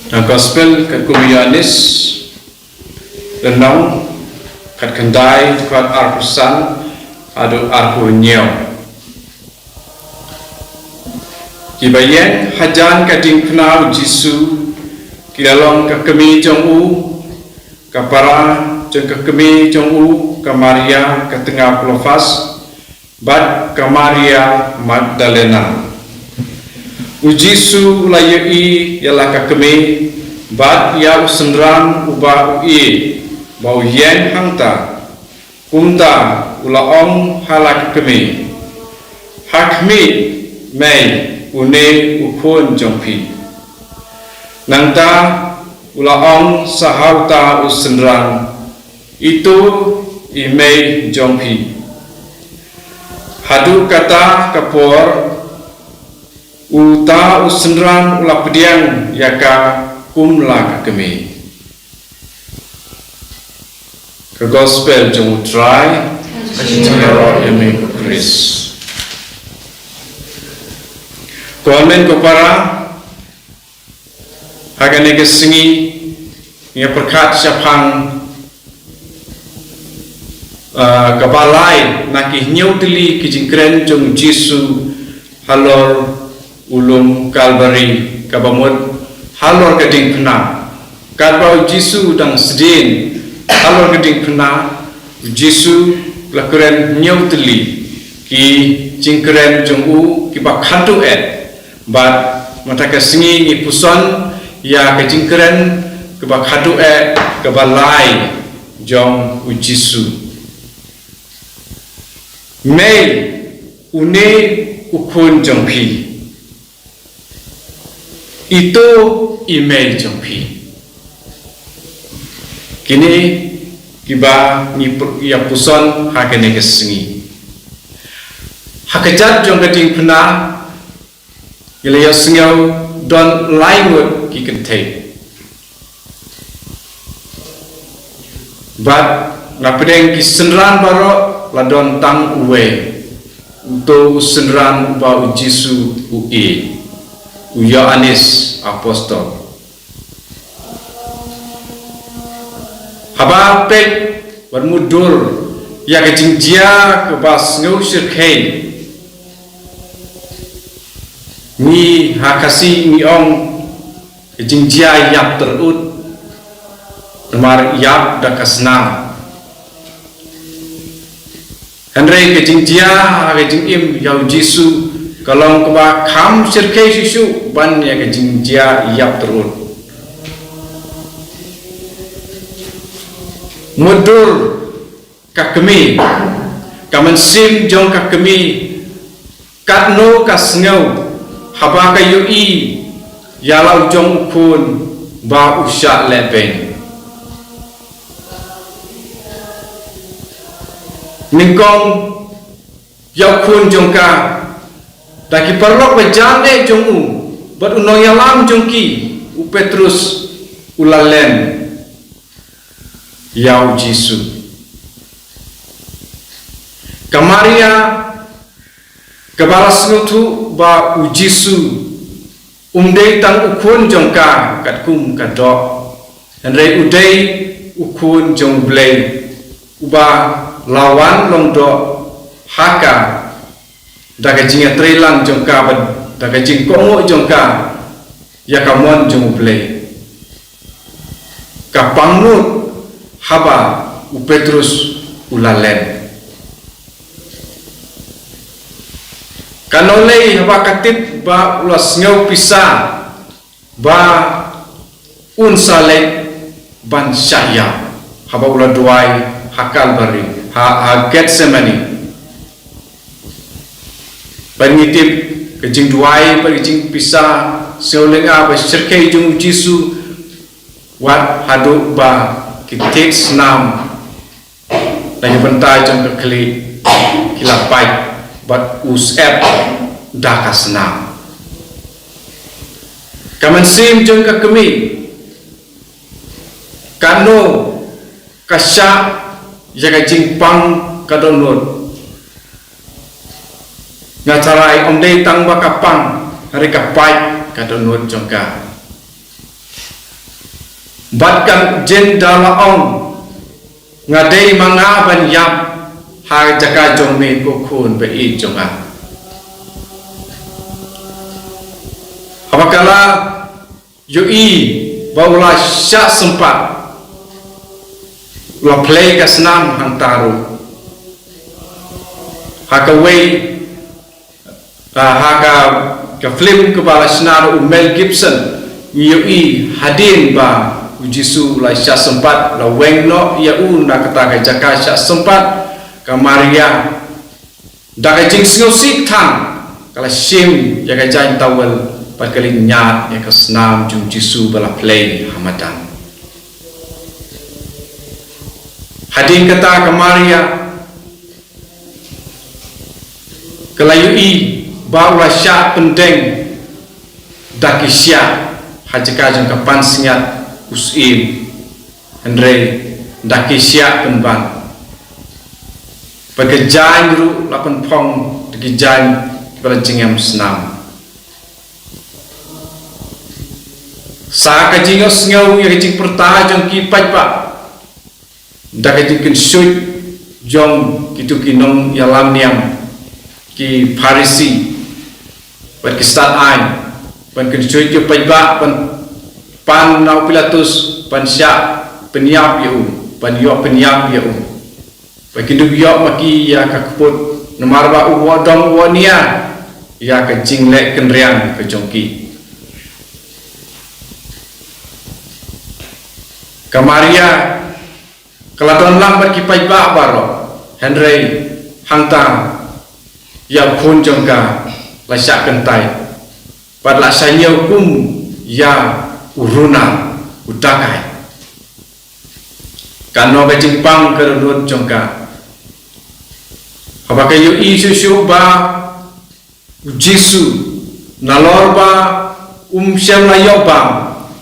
Na Gospel katkum u Ïoannis, lynnong khatkhyndai, dkhot arphew san haduh arphew hynñiew. Kiba ïeng hajan ka diengphna u Jisu ki la long ka kmie jong u, ka para jong ka kmie jong u, ka Maria ka tnga Klopas, bad ka Maria Magdalena. U Jisu u la ïohi ïa la ka kmie bad ïa u synran uba u ïeit ba u ïeng hangta. Kumta u la ong ha la ka kmie, "Ha khmih, mei, une u khun jong phi." Nangta u la ong sa ha uta u synran, "Ito i mei jong phi." Haduh kata ka por, uta u synran u la pdiang ïa ka kum la ka kmie. Ka Gospel jong U Trai. Ka jingïaroh ïa me ko Khrist. Ko hynmen ko para, ha kane ka sngi ngi ïa pyrkhat shaphang, ah, kaba lai na ki hynñiew tylli ki jingkren jong U Jisu halor u lum Kalbari, kaba mut halor ka diengphna. Katba U Jisu u dang sdien halor ka diengphna, U Jisu u la kren hynñiew tylli ki jingkren jong u kiba khadduh eh. Bad mynta ka sngi ngi puson ïa ka jingkren kaba khadduh eh, kaba lai jong U Jisu. "Mei, une u khun jong phi. Ito i mei jong phi." Kine kiba ngi pu-, ïa puson ha kane ka sngi. Ha ka jait jong ka diengphna, ngi la ïohsngew don lai ngut ki kynthei. Bad na pdeng ki synran baroh la don tang uwei, uto u synran uba U Jisu u ïeit, u Ïoannis Apostol. Haba peit bad mutdur ïa ka jingjia kaba sngew shyrkhei, ngi ha Khasi ngi ong ka jingjia ïap tyrut, namar ïap da ka snam. Hynrei ka jingjia ha ka jingim ïa U Jisu ka long kaba kham shyrkhei shuh shuh ban ïa ka jingjia ïap tyrut. Mutdur ka kmie, ka mynsiem jong ka kmie, katno ka sngew haba ka ïohi ïa la u jong u khun ba u shah lehbeiñ. Nyngkong ïa u khun jong ka, da ki paralok ba jan eh jong u bad u nongïalam jong ki, u Petrus, u la len ïa U Jisu. Ka Maria, kaba la sngewthuh ba U Jisu um dei tang u khun jong ka katkum ka doh, hynrei u dei u khun jong U Blei, uba la wan long doh ha ka, da ka jingïatreilang jong ka bad da ka jingkohnguh jong ka ïa ka mon jong U Blei. Ka pangnud haba u Petrus u la len. Ka nonglei haba ka tip ba u la sngew pisa ba un sa leit ban shah ïap, haba u la duwai ha Kalbari, ha, ha Gethsemane. Bad ngi tip ka jingduwai bad ka jingpisa sngewlynga ba shyrkhei jong U Jisu, wat haduh ba ki thied snam na ki bynta jong ka khlieh ki la pait bad u syep da ka snam. Ka mynsiem jong ka kmie, katno ka shah ïa ka jingpang ka dohnud. Nga tharai ym dei tang ba ka pang, hynrei ka pait ka dohnud jong ka. Bad kan jin da la ong, "Nga dei ma nga ban ïap ha jaka jong me ko khun ba ïeit jong nga." Ka la ïohi ba u la shah sympat, u la plie ka snam hangta ruh. Ha kawei, ah, ha ka, ka film kaba la shna da u Mel Gibson, ngi ïohi hadien ba u Jisu u la shah sympat, la weng noh ïa u na kata ka jaka shah sympat, ka Maria da ka jingsngewsih than ka la shim ïa ka jaiñ tawel bad ka leit ñiad ïa ka snam jong u Jisu ba la plie ha madan. Hadien kata ka Maria ka la ïohi ba u la shah pyndeng da ki shiah ha jaka jong ka pansngiat u syiem. Hynrei da ki shiah pynban, bad ka jaiñ ruh la pynphong da ki jaiñ kiba la jingem snam. Sa ka jingïohsngew ïa ka jingpyrta jong ki paidbah, da ka jingkynshuid jong kito ki nongïalam niam, ki Pharisi bad ki stad aiñ, ban kynshuid ïa u paidbah, ban pan na u Pilatus ban shah pynïap ïa u, ban ïoh pynïap ïa u. Ba kin dup ïoh ma ki ïa ka kput, namar ba u wad dong u wad nia ïa ka jingleh kynriang ka jong ki. Ka Maria ka la don lang bad ki paidbah baroh, hynrei hangta ïa u khun jong ka la shah kyntait bad la shah ñiew kum ïa u runar, u dakai. Katno ka jingpang ka dohnud jong ka haba ka ïohi shuh shuh ba u Jisu, nalor ba um shym la ïoh bam,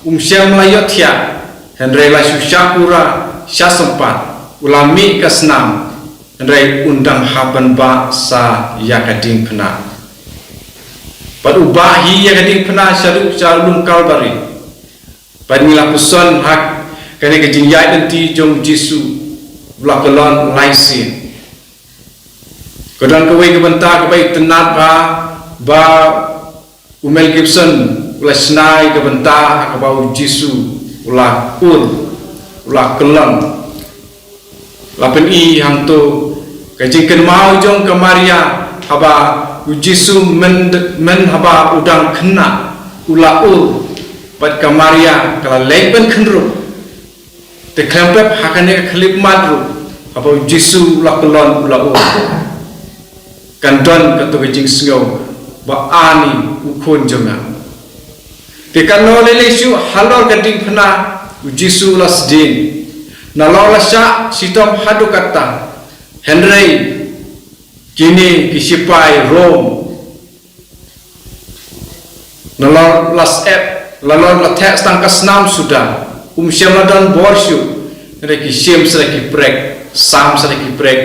um shym la ïoh thiah, hynrei la shu shah pura, shah sympat, u la mih ka snam, hynrei un dang hap ban bah sa ïa ka diengphna. Bad u bah hi ïa ka diengphna shaduh sha lum Kalbari. Bad ngi la puson ha kane ka jingïaid lynti jong u Jisu, u la kyllon lai sien. Ka don kawei ka bynta kaba itynnad ba, ba u Mel Gibson u la shna ïa ka bynta ha kaba u Jisu u la ur, u la kyllon. La pyni hangto ka jingkynmaw jong ka Maria haba u Jisu myn, myn haba u dang khynnah u la ur, bad ka Maria ka la leit ban khynrung. Te khlem pep ha kane ka khyllipmat ruh, haba u Jisu u la kyllon u la ur, kan don kato ka jingsngew ba ani u khun jong nga. Te katno lei lei shuh halor ka diengphna u Jisu u la sdien. Nalor la shah shitom haduh katta, hynrei kine ki shipai Rom, nalor la sep, nalor la theh tang ka snam suda, um shym la don bor shuh, hynrei ki shim sa da ki prek, sam sa da ki prek,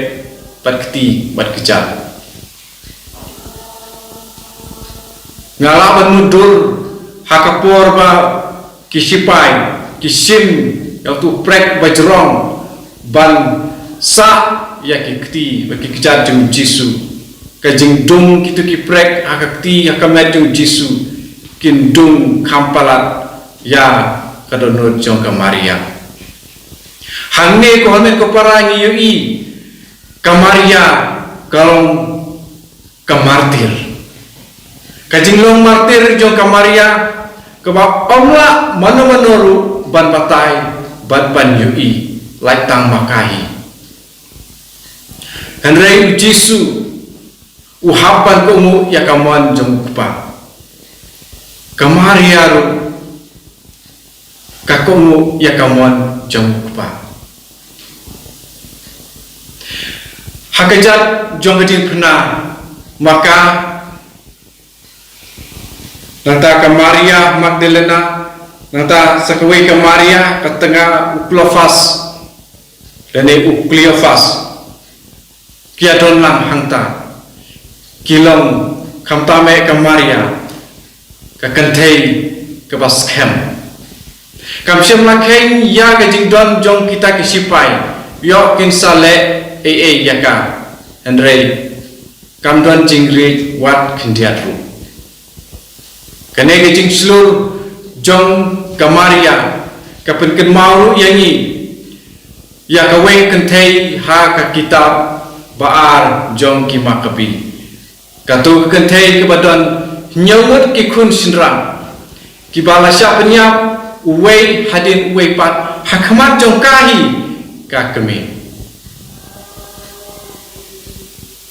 bad kti bad kjat. Nga lah ban mutdur ha ka por ba ki shipai ki shim ïa uto u prek ba jrong ban sah ïa ki kti bad ki kjat jong u Jisu. Ka jingdung kito ki prek ha ka kti ha ka met jong u Jisu kin dung kham palat ïa ka dohnud jong ka Maria. Hangne ko hynmen ko para ngi ïohi ka Maria ka long ka martir. Ka jinglong martir jong ka Maria kaba ym lah mano mano ruh ban batai bad ban ïohi, lait tang ma ka hi. Hynrei u Jisu u hap ban kohnguh ïa ka mon jong u Kpa. Ka Maria ruh ka kohnguh ïa ka mon jong u Kpa. Ha ka jat jong ka diengphna, ma ka, nangta ka Maria Magdalena, nangta sa kawei ka Maria ka tnga u Klopas, lane u Kliopas. Ki ïa don lang hangta. Ki long khamtam eh ka Maria, ka kynthei kaba skhem. Kam shym la kheiñ ïa ka jingdon jong kita ki shipai, ïoh kin sa leh ei ei ïa ka. Hynrei kam don jingriej wat khyndiat ruh. Kane ka jingshlur jong ka Maria ka pynkynmaw ruh ïa ngi ïa kawei ka kynthei ha ka kitab ba ar jong ki Makabi. Kato ka kynthei kaba don hynñiew ngut ki khun shynrang kiba la shah pynïap, uwei hadien uwei pat ha khmat jong ka hi ka kmie.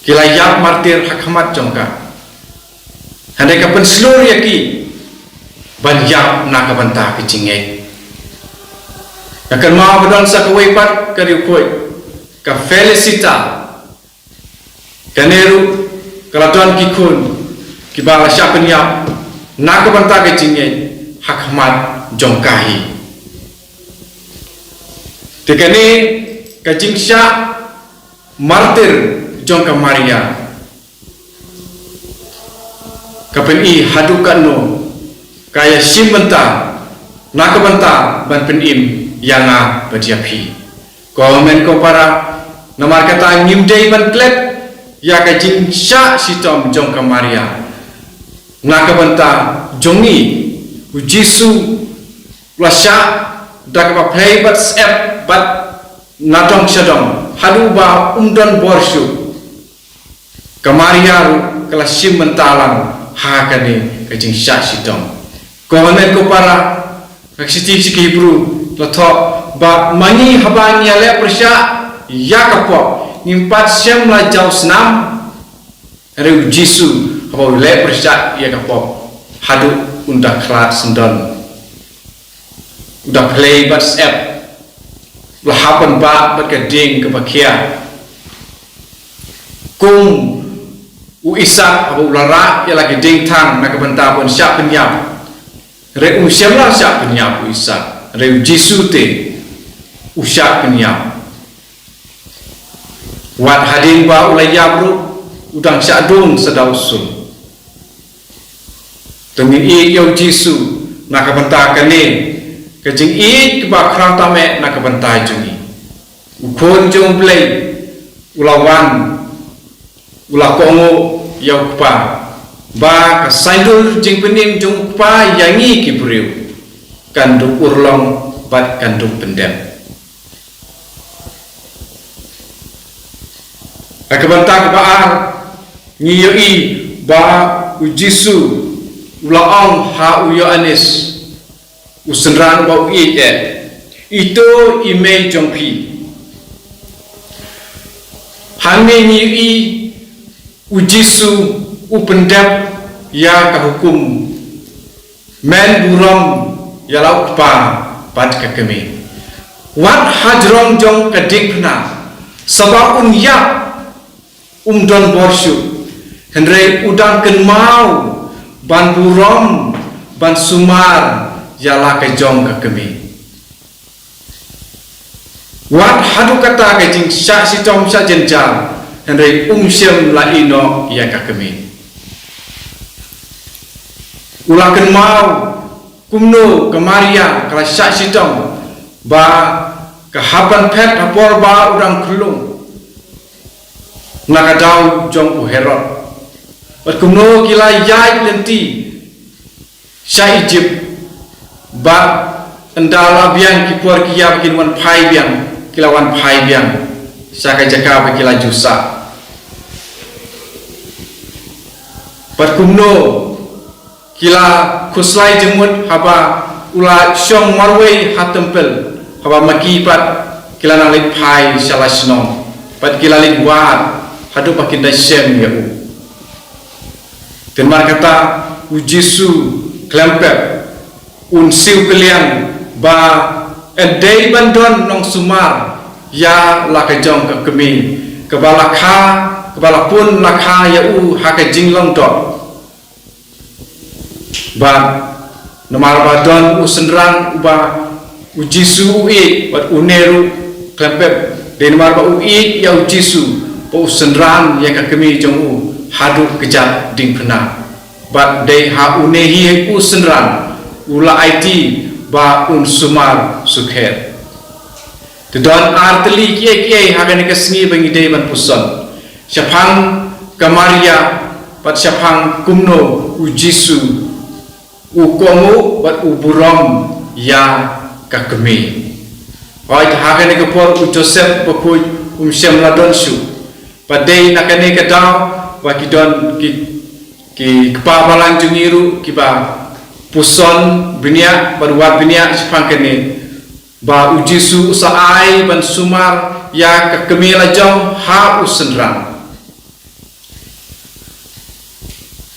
Ki la ïap martir ha khmat jong ka. Hynrei ka pynshlur ïa ki ban ïap na ka bynta ka jingngeit. Ka kynmaw ba don sa kawei pat ka riewkhuid, ka Felicita. Kane ruh ka la don ki khun kiba la shah pynïap na ka bynta ka jingngeit ha khmat jong ka hi. Te kane ka jingshah martir jong ka Maria ka pyni haduh katno ka ïa shim bynta na ka bynta ban pynim ïa nga bad ïa phi. Ko hynmen ko para, namar kata ngim dei ban klet ïa ka jingshah shitom jong ka Maria na ka bynta jong ngi. U Jisu u la shah da kaba phlei bad syep bad na dong sha dong haduh ba um don bor shuh. Ka Maria ruh ka la shim bynta lang ha kane ka jingshah shitom. Ko hynmen ko para, ka shithi sha ki Hebru la thoh ba ma ngi haba ngi ïaleh pyrshah ïa ka pop ngim pat shym la jaw snam. Hynrei u Jisu haba u leh pyrshah ïa ka pop haduh un da khlad syndon, u da phlei bad syep, u la hap ban bah bad ka dieng kaba khia. Kum u Isak haba u la rah ïa la ki diengthang na ka bynta ban shah pynïap, hynrei um shym la shah pynïap u Isak, hynrei u Jisu te u shah pynïap. Wat hadien ba u la ïap ruh u dang shah dung sa da u sul. To ngin ïeit ïa u Jisu na ka bynta kane ka jingïeit kaba khraw tam eh na ka bynta jong ngi. U Khun jong U Blei u la wan, u la kohnguh ïa u Kpa ba ka saiñdur jingpynim jong u Kpa ïa ngi ki briew kan duh urlong bad kan duh pyndep. Ha ka bynta kaba ar, ngi ïohi ba u Jisu u la ong ha u Ïoannis, u synran uba u ïeit eh, "Ito i mei jong phi." Hangne ngi ïohi u Jisu u pyndep ïa ka hukum men burom ïa la u Kpa bad ka Kmie. Wat hajrong jong ka diengphna, saba un ïap um don bor shuh, hynrei u dang kynmaw ban burom, ban sumar ïa la ka jong ka Kmie. Wat haduh kata ka jingshah shitom shah jynjar, hynrei um shym la ïehnoh ïa ka Kmie. U la kynmaw kumno ka Maria ka la shah shitom ba ka hap ban phet ha por ba u dang khyllung na ka daw jong u Herod. Bad kumno ki la ïaid lynti sha Ijipt, bad ynda la biang ki por ki ïa ba kin wan phai biang, ki la wan phai biang sha ka jaka ba ki la ju sah. Bad kumno ki la khuslai jingmut haba u la shong marwei ha templ, haba ma ki pat ki la nang leit phai sha la shnong, bad ki la leit wad haduh ba kin da shem ïa u. Te namar kata u Jisu khlem pep un siew kylliang ba yn dei ban don nongsumar ïa la ka jong ka Kmie kaba la kha, kaba la pun la kha ïa u ha ka jinglong doh. Bad namar ba don u synran uba u Jisu u ïeit, bad une ruh khlem pep dei namar ba u ïeit ïa u Jisu ba u synran ïa ka Kmie jong u haduh kjat diengphna. Bad dei ha une hi u synran u la aiti ba un sumar sukher. Te don ar tylli kiei kiei ha kane ka sngi ba ngi dei ban puson shaphang ka Maria, bad shaphang kumno u Jisu u kohnguh bad u burom ïa ka kmie. Hooid, ha kane ka por u Joseph bakhuid um shym la don shuh. Ba dei na kane ka daw ba ki don ki, ki kpa balang jong ngi ruh kiba puson bniah bad wad bniah shaphang kane, ba u Jisu u sa ai ban sumar ïa ka kmie lajong ha u synran.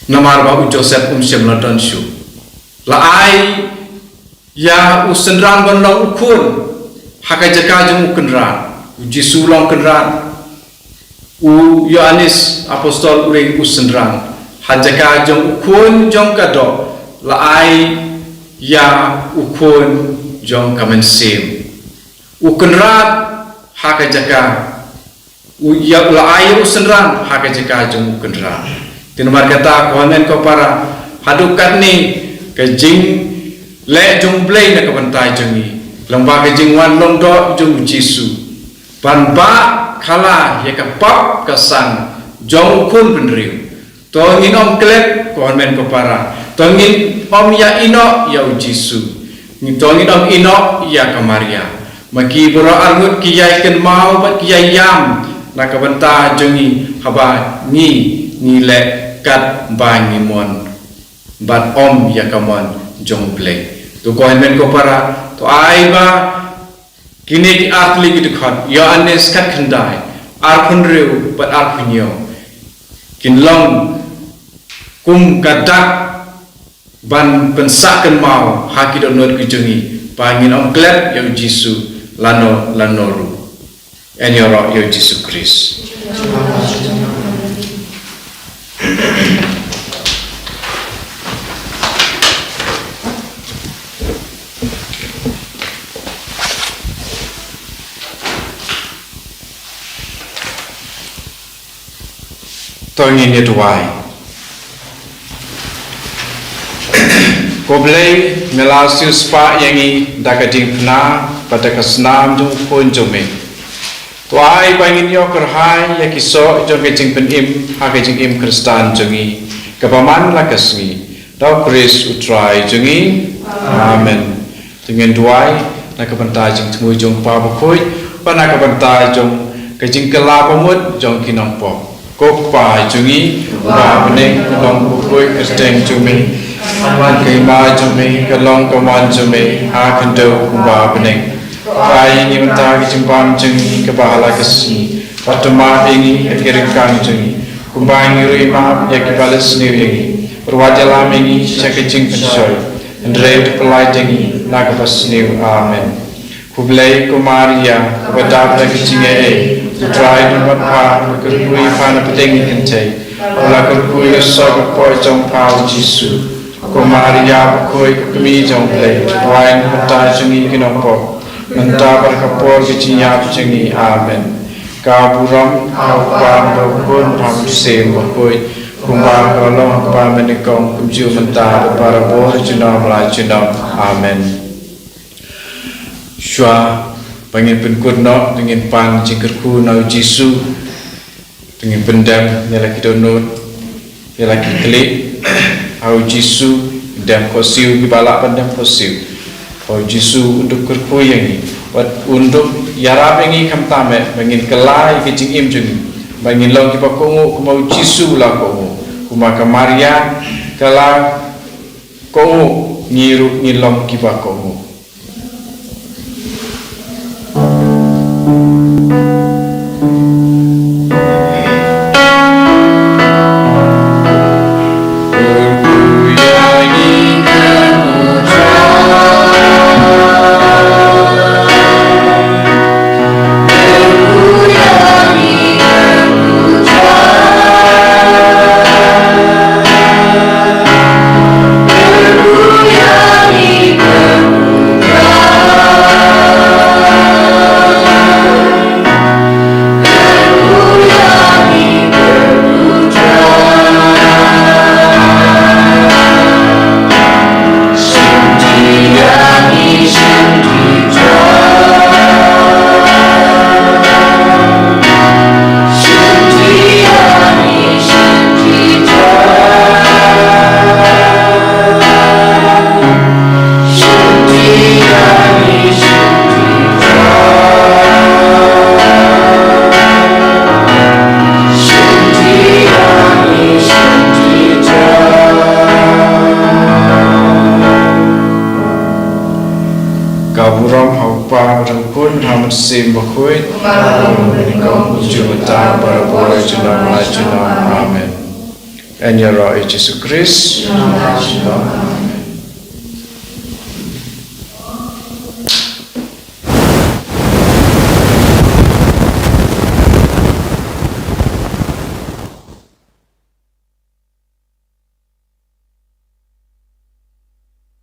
Namar ba u Joseph um shym la don shuh. La ai ïa u synran ban long u khun ha ka jaka jong u kynrad. U Jisu long kynrad. U Ïoannis apostol u dei u synran. Ha jaka jong u khun jong ka doh, la ai ïa u khun jong ka mynsiem. U kynrad ha ka jaka, u ïa, la ai ïa u synran ha ka jaka jong u kynrad. Te namar kata, ko hynmen ko para, haduh katne ka jingleh jong U Blei na ka bynta jong ngi, lyngba ka jingwan long doh jong u Jisu, ban bah khala ïa ka pop ka san jong u khun bynriew. To ngin ym klet, ko hynmen ko para. To ngin ym ïa ïehnoh ïa u Jisu. To ngin ym ïehnoh ïa ka Maria. Ma ki baroh arngut ki ïai kynmaw bad ki ïai ïam na ka bynta jong ngi haba ngi, ngi leh katba ngi mon, bad ym ïa ka mon jong U Blei. To ko hynmen ko para, to ai ba kine ki ar tylli ki dkhot, Ïoannis khatkhyndai, arphew hynriew bad arphew hynñiew, kin long kum ka dak ban pynsah kynmaw ha ki dohnud ki jong ngi, ba ngin ym klet ïa u Jisu lano lano ruh. Yn ïaroh ïa u Jisu Khrist. To ngin ïa duwai. Ko Blei, me la siewspah ïa ngi da ka diengphna bad da ka snam jong u Khun jong me. To ai ba ngin ïoh kyrhai ïa ki soh jong ka jingpynim ha ka jingim Khristan jong ngi kaba man la ka sngi. Da u Khrist u Trai jong ngi. Amen. To ngin duwai na ka bynta jingthmu jong u Kpa Bakhuid bad na ka bynta jong ka jingkylla bamut jong ki nongpop. Ko Kpa jong ngi uba ha bneng, ka long ka kyrteng jong me, ka long ka hima jong me, ka long ka mon jong me ha khyndew kumba ha bneng. Ai ïa ngi mynta ka jingbam jong ngi kaba ha la ka sngi, bad to map ïa ngi ïa ki ryngkang jong ngi, kumba ngi ruh ngi map ïa kiba leh sniew ïa ngi. Bad wat ïalam ïa ngi sha ka jingpynshoi, hynrei to pyllait ïa ngi na kaba sniew. Amen. Khublei ko Maria, kaba dap da ka jingaiei, u Trai u don bad pha, pha kyrkhu ïa pha na pdeng ki kynthei, bad la kyrkhu ïa ka soh ka kpoh jong pha u Jisu. Ko Maria bakhuid, ka kmie jong u Blei, duwai na ka bynta jong ngi ki nongpop, mynta bad ha ka por ka jingïap jong ngi. Amen. Ka burom ha u Kpa, ha u Khun, ha u Mynsiem Bakhuid, kumba ka la long ha u kpa mynnyngkong, kumjuh mynta bad barabor, junom la junom. Amen. Shuwa ba ngin pynkut noh, ba ngin pan jingkyrkhu na u Jisu, ba ngin pyndem ïa la ki dohnud, ïa la ki khlieh ha u Jisu, dem khohsiew kiba lah ban dem khohsiew. Ba u Jisu un dup kyrkhu ïa ngi, bad un dup ïarap ïa ngi khamtam eh ba ngin kylla ïa ka jingim jong ngi, ba ngin long kiba kohnguh kumba u Jisu u la kohnguh, kumba ka Maria ka la kohnguh, ngi ruh ngin long kiba kohnguh. Mynsiem Bakhuid, kumba ha kaba bud mynta, barabor, junom la junom. Amen. Yn ïaroh ïa U Jisu Khrist.